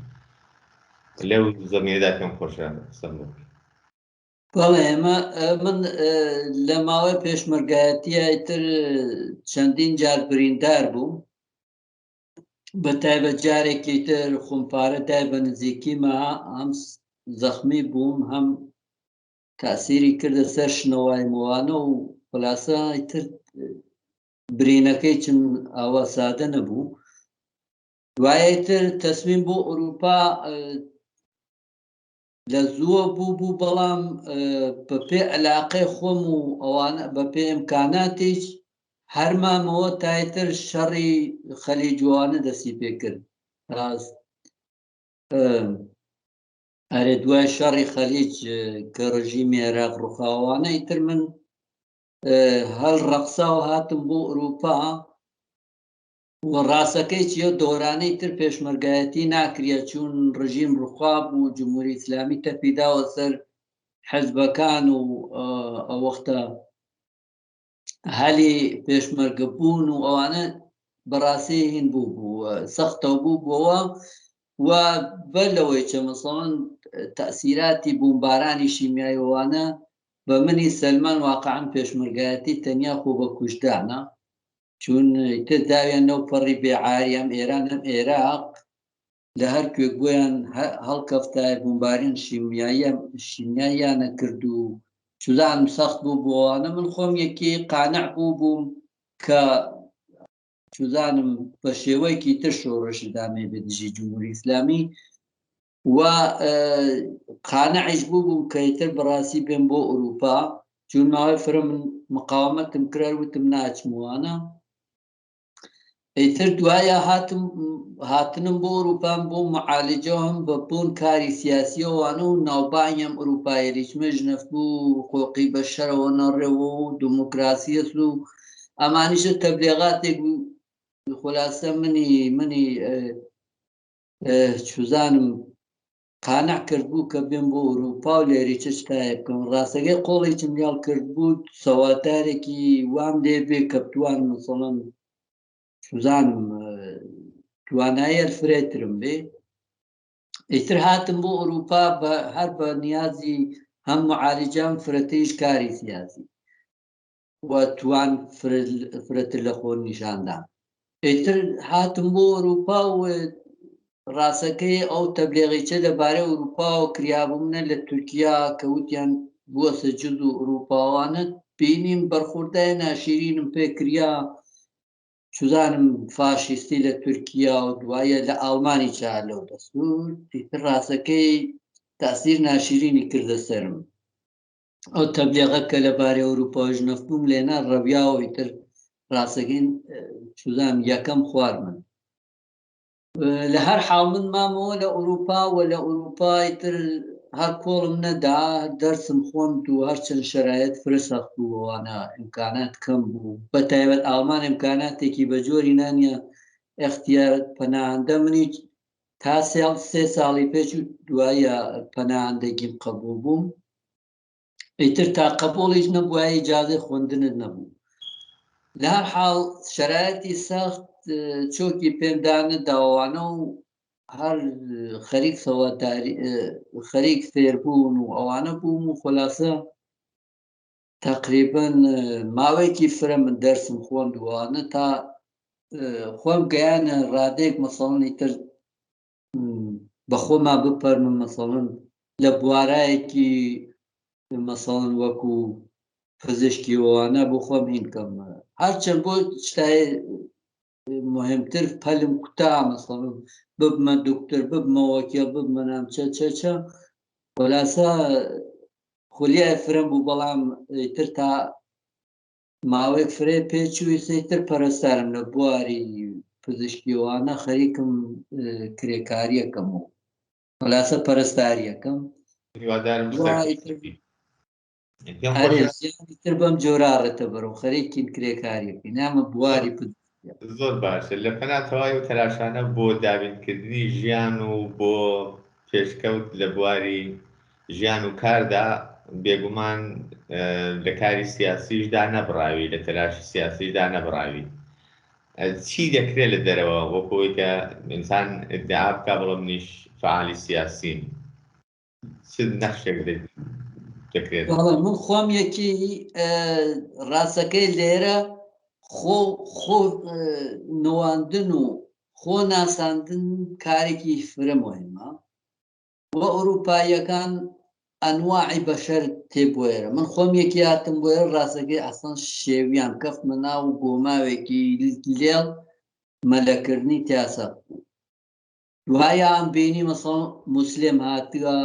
لەو زەمینەدا پێم خۆشە قسەم بۆ بکەی. بەڵێ ئێمە من لە ماوەی پێشمەرگایەتیە ئیتر چەندین جار بریندار بووم بە تایبەت جارێکی تر خۆمپارە دای بە نزیکیمە هەم زەخمی بووم هەم تاسیری کردە سەر شنەوای موانە و خلاصە ئیتر برینەکەی چم ئاوا سادە نەبوو دوایە تر تەسمیم بۆ ئەوروپا لە زووە بوو بوو بەڵام بە پێ علاقەی خۆم و ئەوانە بە پێ ئیمکاناتیش هەر مامەوە تایتر شەڕی خەلیجوانە دەستی پێکرد ڕاست ئەرێ دوای شەڕی خەلیج کە ڕژیمی عێراق ڕوخاوانە ئیتر من هەل ڕەقسا و هاتم بۆ ئەوروپا و ڕاستەکەی چیە دۆرانەی تر پێشمەرگایەتی ناکریە چوون ڕژیم ڕوخا بوو جمهوری ئیسلامی تەپی داوە سەر حزبەکان و ئەوەختە هەلی پێشمەرگە بوون و ئەوانە بەڕاستی هین بوو بوو سەختەوە بوو بووەوە و بەر لەوەی چە مەسەڵەن تەسیراتی بوومبارانی شیمیایەوانە بە منی سەلمان واقعا پێشمەرگایەتی تەنیا خۆ بە کوشتدانە چون ئیتر داویان لەو پەڕی بێ عاری ئەم ئێران ئەم ئێراق لە هەر کوێک بۆیان هەڵکەفتایە بومبارین شیمیاییە شیمیاییانە کرد و چزانم سەخت بوو بۆوانە من خۆم یەکی قانع بوو بووم کە چزانم بە شێوەیەکی تر شۆڕش دامێ بێ دژی جمهوری ئیسلامی و قانعیش بوو بووم کە ئیتر بەڕاستی بێم بۆ ئەوروپا چون ماوەی فرە من مقاومەتم کرد وتم ناچموانە ئیتر دوایە هاتم هاتنم بۆ ئەوروپام بۆ معالجە هەم بە بوون کاری سیاسیەوانە و ناوبانیم ئەوروپایەریچمە ژنەفت بوو حقوقی بە شەرەوە نەڕێەوە و دموکراسیەس و ئەمانیشە تەبلیغاتێک بوو خولاسە منی منی چوزانم قانع کرد بوو کە بێم بۆ ئەوروپا و لێری چ شتایە بکەم ڕاستەکەی قۆڵێکم لێڵ کرد بوو سەوادارێکی وام لێ بێ کە بتوان مەسەڵەن چوزانم توانایە فرەترم بێ ئیتر هاتم بۆ ئەوروپا بە هەر بە نیازی هەم معالجەم فرەتریش کاری سیاسی و توان فرەتر لە خۆ نیشاندا ئیتر هاتم بۆ ئەوروپا و ڕاستەکەی ئەو تەبلێغیچە لەبارەی ئەوروپاوە کریابوو منە لە تورکیا کە وتیان بووەسە جز و ئەوروپاوانە بینیم بەرخوردای ناشیرینم پێ کریا چزانم فاشیستی لە تورکیا و دوایە لە ئاڵمانی چا لەو دەستور ئیتر ڕاستەکەی تاسیر ناشیرینی کردە سەرم ئەو تەبلیغە کە لەبارەی ئەوروپاوە ژنەفتبووم لێنا ڕەویاوە ئیتر ڕاستەکەی چزانم یەکەم خوار من لە هەر حاڵ من مامەوە لە ئەوروپا و لە ئەوروپای تر هەر کۆڵم نەدا دەرسم خوند و هەرچەند شەرایت فرە سەخت بوو ئەوانە ئیمکانات کەم بوو بە تایبەت ئاڵمان ئیمکاناتێکی بە جۆری نانیە اختیار پەناهەندە منی تا سێ سێ ساڵی پێش و دوایە پەناهەندەگیم قبوڵ بووم ئیتر تا قبوڵیش نەبوایە ئیجازەی خوێندنت نەبوو لە هەر حاڵ شەرایەتی سەخت چۆکی پێمدانە داوانە و هەر خەریک سەوادداری خەریک فێربوون و ئەوانە بووم و خۆلاسە. تەقریبەن ماوەیەکی فرە من دەرسم خۆندوانە تا خۆم گەیانە ڕادەیەک مەسەڵەن ئیتر بە خۆما بپەرمم مەسەڵەن لە بوارایەکی مەسەڵەن وەکو پزیشکی وانە بۆ خۆم هین کەم هەرچەند بۆ شتای مهمتر پەلم کوتا مەسەڵەن ببمە دکتۆر ببمە وەکیل ببمە نام چە چە چە خولاسە خولیای فرەم بوو بەڵام ئیتر تا ماوەیەک فرەی پێچوو ئیسە ئیتر پەرستارم لە بواری پزیشکیوانە خەریکم کرێکاریەکەم و خولاسە پەرستاریەکەم هیوادارم تر بەم جۆرا ڕێتە بەرەو خەریکین کرێکاریەکەی نامە بواری زۆر باشە لە پەنا تەواوی و تەلاشانە بۆ دابینکردنی ژیان و بۆ پێشکەوت لە بواری ژیان و کاردا بێگومان لە کاری سیاسیشدا نەبڕاوی لە تەلاشی سیاسیشدا نەبڕاوی چی دەکرێت لە دەرەوە وەکەوەی کە ئینسان ئیدعا بکا بڵێ منیش فعالی سیاسیم چ نەخشێک دەکرێت؟ بەڵێ من خۆم یەکی ڕاستەکەی لێرە خۆ خۆ نواندن و خۆ ناساندن کارێکی فرە مهمە و ئەوروپاییەکان ئەنواعی بەشەر تێبوێرە من خۆم یەکی هاتم بۆیە ڕاستەکەی ئەسڵەن شێویان کەفتمە ناو گۆماوێکی لێڵ مەلەکردنی تیا سەخت بوو دوایان بینی مەسەڵ موسلم هاتووە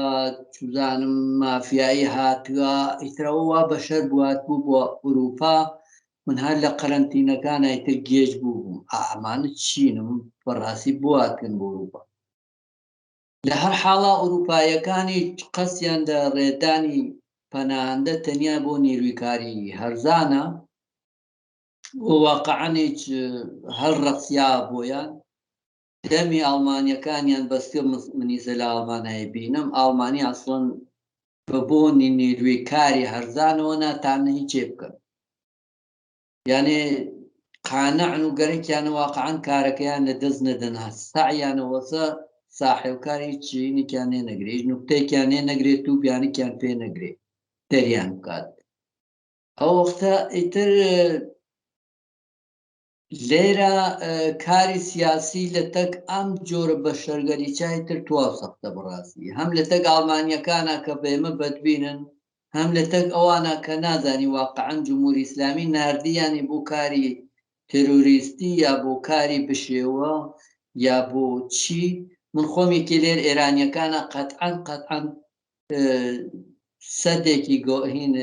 چزانم مافیایی هاتووە ئیترەوە وا بەشەر بوات بوو بۆ ئەوروپا من هەر لە قەرەنتینەکان ئیتر گێج بوو بووم ئامانە چینم بەڕاستی بواتن بۆ ئەوروپا لە هەر حاڵا ئەوروپاییەکانی قەسیان لە ڕێدانی پەناهەندە تەنیا بۆ نیروی کاری هەرزانە و واقعەنیچ هەر ڕەقسیا بۆیان دەمی ئاڵمانیەکانیان بەستیە منیسە لە ئاڵمانای بینم ئاڵمانی ئەسڵەن بە بۆنی نیروی کاری هەرزانەوە ناتانە هیچێ بکەن یانێ قانعن و گەرەکیانە واقعا کارەکەیان لە دەست نەدەن سەعیانەوەسە ساحێوکار هیچ چینێکیان لێ نەگرێ هیچ نوکتەیەکیان لێ نەگرێت و بیانکیان پێ نەگرێ دەریان بکات ئەو وەختە ئیتر لێرە کاری سیاسی لە تەک ئەم جۆرە بەشەرگەری چای تر تواو سەختە بەڕاستی هەم لە تەک ئاڵمانیەکانە کە بە ئێمە بەدبینن هەم لە تەک ئەوانە کە نازانی واقعەن جمهوری ئیسلامی ناردیانی بۆ کاری تێرۆریستی یا بۆ کاری بشێوە یا بۆ چی من خۆم یەکێ لێر ئێرانیەکانە قەتعەن قەتعەن سەدێکی گۆهین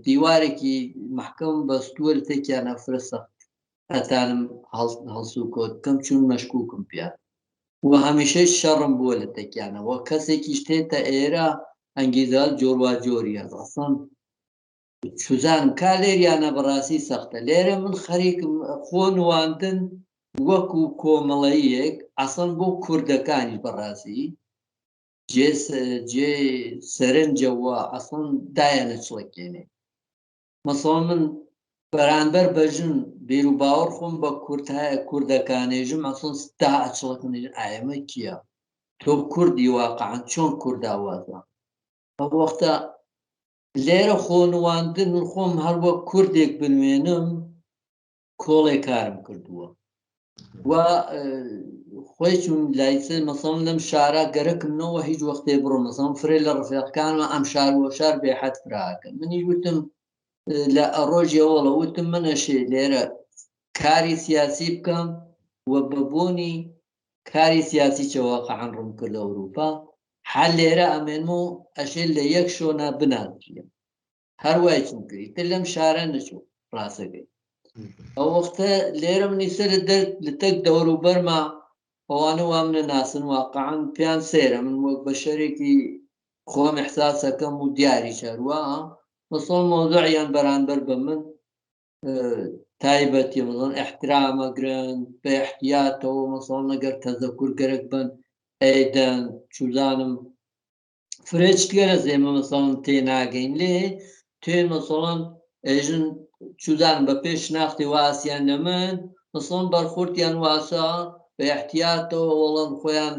دیوارێکی محکەم بەستووە لە تێکیانە فرە سەخت ئەتانم هەڵسوکۆت بکەم چون مەشکوکم پێ و هەمیشەی شەڕم بووە لە تەکیانەوە کەسێکیش تێتە ئێرە ئەنگیزە جۆروا جۆری هەست ئەسڵەن چزانم کا لێریانە بەڕاستی سەختە لێرە من خەریکم خۆ نواندن وەکو کۆمەڵەیەک ئەسڵەن بۆ کوردەکانی بەڕاستی جێ جێ سەرنجەوە ئەسڵەن دایانە چڵەکێنێ مەسەڵەن من بەرانبەر بە ژن بیر و باوەڕ خۆم بە کورد هەیە کوردەکانێژم ئەسڵەن دا ئەچڵەکن ئایەمە کیە تۆ کوردی واقعا چۆن کورداوازە ئەو وەختە لێرە خۆنواندن من خۆم هەر وەک کوردێک بنوێنم کۆڵێ کارم کردووە و خۆی چون لایسە مەسەڵەن لەم شارە گەرەکم نەوە هیچ وەختێ بڕۆ مەسەڵەن فرێ لە ڕفێقەکانمە ئەم شار وە شار بێحەد فراکە منیش وتم لە ڕۆژیەوەڵە وتم منەشێ لێرە کاری سیاسی بکەم و بە بۆنی کاری سیاسی چە واقعا ڕووم کرد لە ئەوروپا هەر لێرە ئەمێنم و ئەشێ لە یەک شۆنا بناسرێم هەر وای چون کردی تر لەم شارە نەچوو ڕاستەکەی ئەو وەختە لێرە منی سەر دەر لە تەک دەوروبەرما ئەوانە وام نەناسن واقعا پێیان سەیرە من وەک بەشەرێکی خۆم احساسەکەم و دیاری چەروە مەسەڵ مەوزوعیان بەرامبەر بە من تایبەتی مەسەڵەن احترامەگرن بە احتیاتەوە مەسەڵەن ئەگەر تەزەکور گەرەک بن ئەیدەن چوزانم فرە چتگەرە ئێمە مەسەڵەن تێناگەین لێ توێ مەسەڵەن ئێژن چودان بە پێش شناختی واسیان لە من مەسەڵەن بەرخورتیان واسە بە احتیاتەوە وەڵەن خۆیان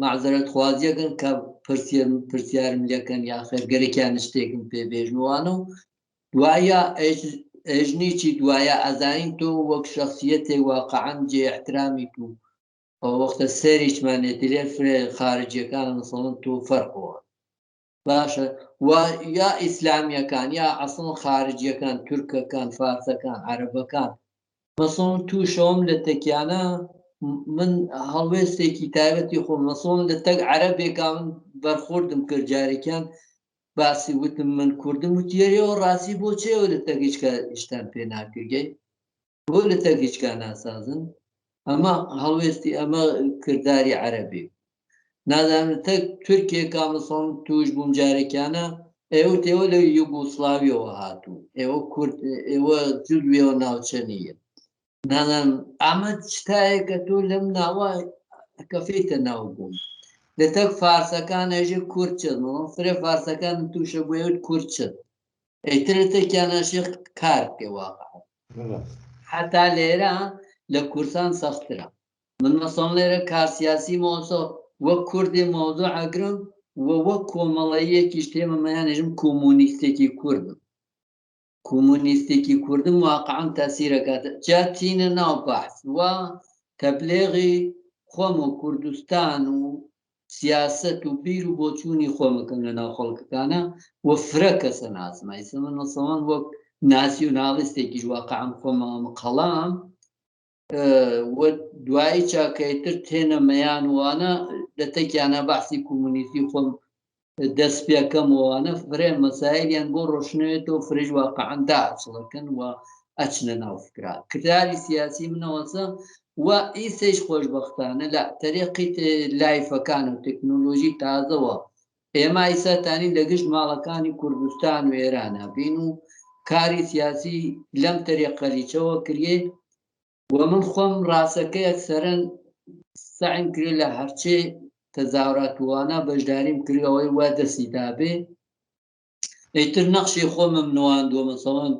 مەعزەرەت خوازیەکەن کە پرسیارم پرسیارم لەکەن یا خێرگەرێکیان شتێکم پێ بێژنوانە و. دوایە ئێژنیچی دوایە ئەزانین تۆ وەک شخصیەتێک واقعا جێ احترامی تو ئەو وەختە سەریچمان لێ فرێ خارجیەکان مەسەڵەن تۆ فەرقەوە باشە و یا ئیسلامیەکان یا ئەسڵ خارجیەکان تورکەکان فارسەکان عەرەبەکان مەسەڵەن تووشەوەم لە تەکیانە من هەڵوێستێکی تایبەتی خۆم مەسەڵەن لە تەک عەرەبێکا من بەرخوردم کرد جارێکیان باسی وتم من کوردم وتیەرەوە ڕاستی بۆ چێوە لە تەک هیچ هیچتان پێ ناکردگەی بۆ لە تەک هیچکا ناسازن ئەمە هەڵوێستی ئەمە کرداری عەرەبی نازانم تەک تورکێکا مەسەڵەن توش بووم جارێکیانە ئێوە تێوە لە یوگۆسلاویەوە هاتوو ئێوە کورد ئێوە جزوێوە ناوچە نییە نازانم ئەمە شتایەکە تۆ لەم ناوە کەفیتە ناو بووم لە تەک فارسەکان ئێژێ کورد چن فرە فارسەکان تووشە بۆیە کورد چن ئیتر تەکیانە شێخ کار بکەی واقع حتا لێرە لە کوردستان سەخترە من مەسەڵەن لێرە کار سیاسی مۆزۆ وەک کوردێ مۆزۆ ئەگرم و وەک کۆمەڵەیەکیش تێمە مەیانێژم کۆمۆنیستێکی کوردم کۆمۆنیستێکی کوردم واقعا تاسیرەکات جا چینە ناو بەحس و تەبلێغی خۆم و کوردستان و سیاسەت و بیر و بۆچوونی خۆمەکەم لە ناو خەڵکەکانە و فرە کەسە ناسم ئیسە من مەسەڵەن وەک ناسیونالیستێکیش واقعا خۆمەوەم قەڵام و دوایی چاکەیتر تێنە مەیان وانە لە تەکیانە بەحسی کۆمۆنیستی خۆم دەست پێکەم وانە فرێ مەسایلیان بۆ ڕۆشنەوێتەوە فرەش واقعا داچڵەکەن و ئەچنە ناو فکرا کرداری سیاسی منەوەسە و ئیسەیش خۆشبەختانە لە تەریقی لایفەکان و تەکنۆلۆژی تازەوە ئێمە ئیسا تانی لە گشت ماڵەکانی کوردستان و ئێرانە بین و کاری سیاسی لەم تەریقەلیچەوە کریێ و من خۆم ڕاستەکەی ئەکسەرەن سەعیم کرێ لە هەرچێ تەزاوراتوانە بەشداریم کرد ئەوەی وا دەستی دابێ ئیتر نەخشی خۆمم نواندووە مەسەڵەن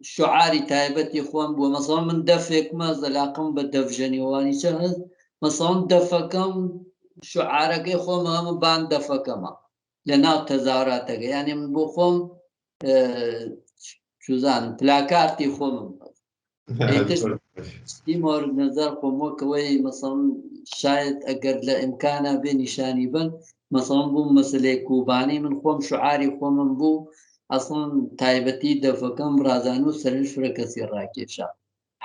شعاری تایبەتی خۆم بووە مەسەڵەن من دەفێکمە زەلاقم بە دەفژەنیوانی چە هەست مەسەڵەن دەفەکەم شعارەکەی خۆم هەمە بان دەفەکەمە لە ناو تەزاوراتەکە یعنی من بۆ خۆم چوزانم پلاکارتی خۆمم مۆرد نظر خۆم وەکەوەی مەسەڵەن شاید ئەگەر لە ئیمکانە بێ نیشانی بن مەسەڵەن بووم مەسلەی کوبانی من خۆم شعاری خۆمم بوو ئەسڵەن تایبەتی دەفەکەم ڕازان و سەرنج فرە کەسی ڕاکێشا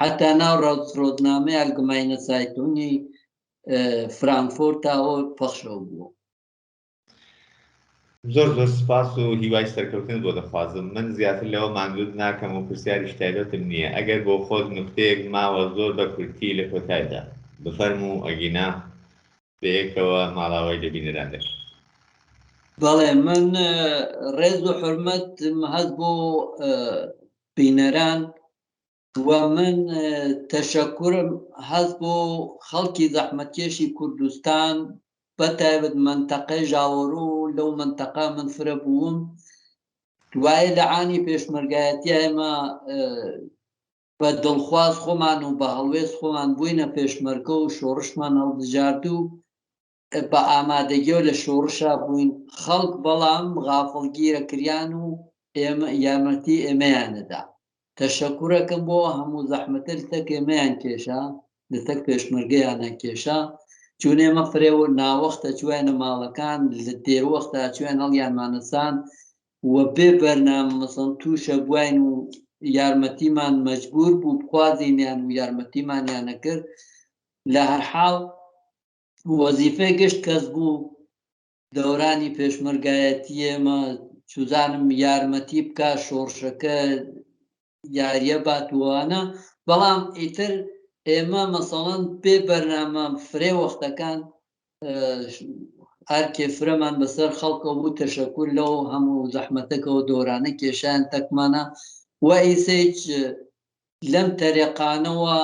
حتا ناو ڕۆژنامەی ئەلگماینە سایتونی فرانکفۆرتاوە پەخشەوە بووە. زۆر زۆر سوپاس و هیوای سەرکەوتنت بۆ دەخوازم. من زیاتر لەوە ماندووت ناکەم و پرسیاریش تایبەتم نییە. ئەگەر بۆ خۆت نوکتەیەک ماوە زۆر بە کورتی لە کۆتایدا بفەرموو ئەگینا بەیەکەوە ماڵاوای لە بینەران دەکەین. بەڵێ من ڕێز و حورمەتم هەست بۆ بینەران و من تەشەکورم هەست بۆ خەڵکی زەحمەتکێشی کوردستان بە تایبەت مەنتەقەی ژاوەرۆ لەو مەنتەقە من فرە بووم دوایە لە عانی پێشمەرگایەتی ئێمە بە دڵخواز خۆمان و بە هەڵوێست خۆمان بووینە پێشمەرگە و شۆڕشمان هەڵبژارد و بە ئامادەگیەوە لە شۆڕشا بووین خەڵک بەڵام غافڵگیرە کریان و ئێمە یارمەتی ئێمەیان نەدا تەشەکورەکەم بۆ هەموو زەحمەتە لەتەک ئێمەیان کێشا لەتەک پێشمەرگەیانە کێشا چون ئێمە فرێ و ناوەختە چوینە ماڵەکان لە دێروەختە چوین هەڵیانمانەسان و بێ بەرنامە مەسەڵەن تووشە بواین و یارمەتیمان مەجبور بوو بخوازینیان و یارمەتیمانیان نەکرد لە هەر حاڵ وەزیفەی گشت کەس بوو دەورانی پێشمەرگایەتی ئێمە چوزانم یارمەتی بکا شۆڕشەکە یاریە باتوانە بەڵام ئیتر ئێمە مەسەڵەن پێ بەرنامە فرێ وەختەکان ئەرکێ فرەمان بەسەر خەڵکەوە بوو تەشەکور لەو هەموو زەحمەتەکەەوە دۆرانە کێشیان تەکمانە و ئیسەیچ لەم تەرێقانەوە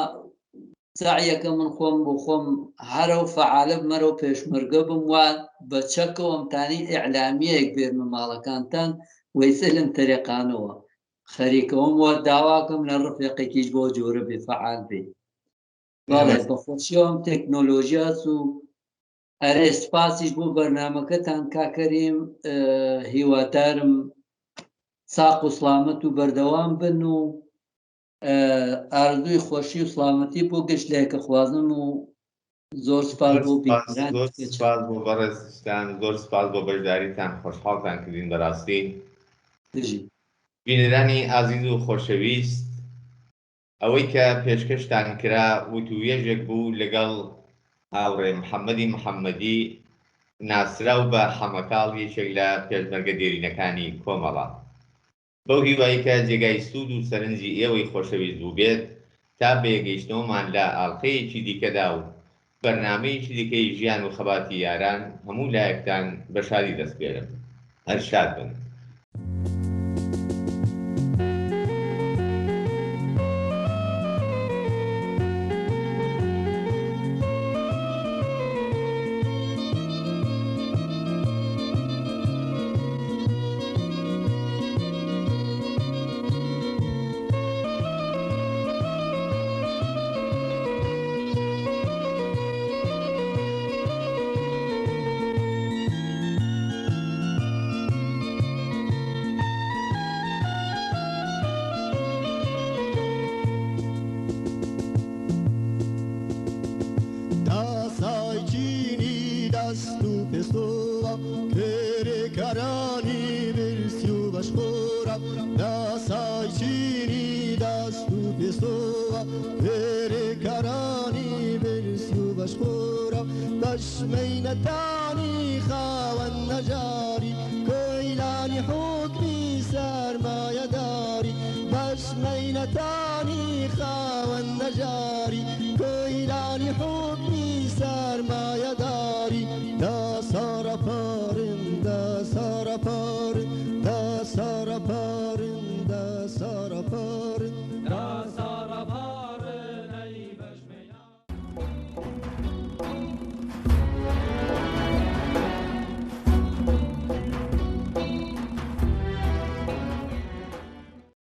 سەعیەکە من خۆم بۆ خۆم هەرەو فەعالە بمەرەو پێشمەرگە بم وا بە چەکەوەم تانی ئیعلامیەیەک بێرمە ماڵەکانتان وەیسە لەم تەرێقانەوە خەریکەوەم وە داواکەم لە ڕفێقێکیش بۆ جۆرە بێ فەعال بێ بەڵێ بەخۆشیەوەم تەکنۆلۆژیاس و ئەرێ سپاسیش بۆ بەرنامەکەتان کاک کەریم هیوادارم. ساق و سڵامەت و بەردەوام بن و ئارزووی خۆشی و سڵامەتی بۆ گشت لایەکە خوازم و زۆر سپاس بۆ زۆر سپاس بۆ بەڕێزتان، زۆر سپاس بۆ بەشداریتان، خۆشحاڵتان کردین بەڕاستی. بژی. بینەرانی ئازیز و خۆشەویست، ئەوەی کە پێشکەشتان کرا وتووێژێک بوو لەگەڵ هاوڕێ محەممەدی محەممەدی ناسراو بە حەمەکاڵ یەکێک لە پێشمەرگە دێرینەکانی کۆمەڵە. بەو هیوایەی کە جێگای سوود و سەرنجی ئێوەی خۆشەویست بووبێت، تا بەیەکگەیشتنەوەمان لە ئاڵقەیەکی دیکەدا و بەرنامەیەکی دیکەی ژیان و خەباتی یاران، هەموو لایەکتان بە شادی دەسپێرم. هەر شاد بن.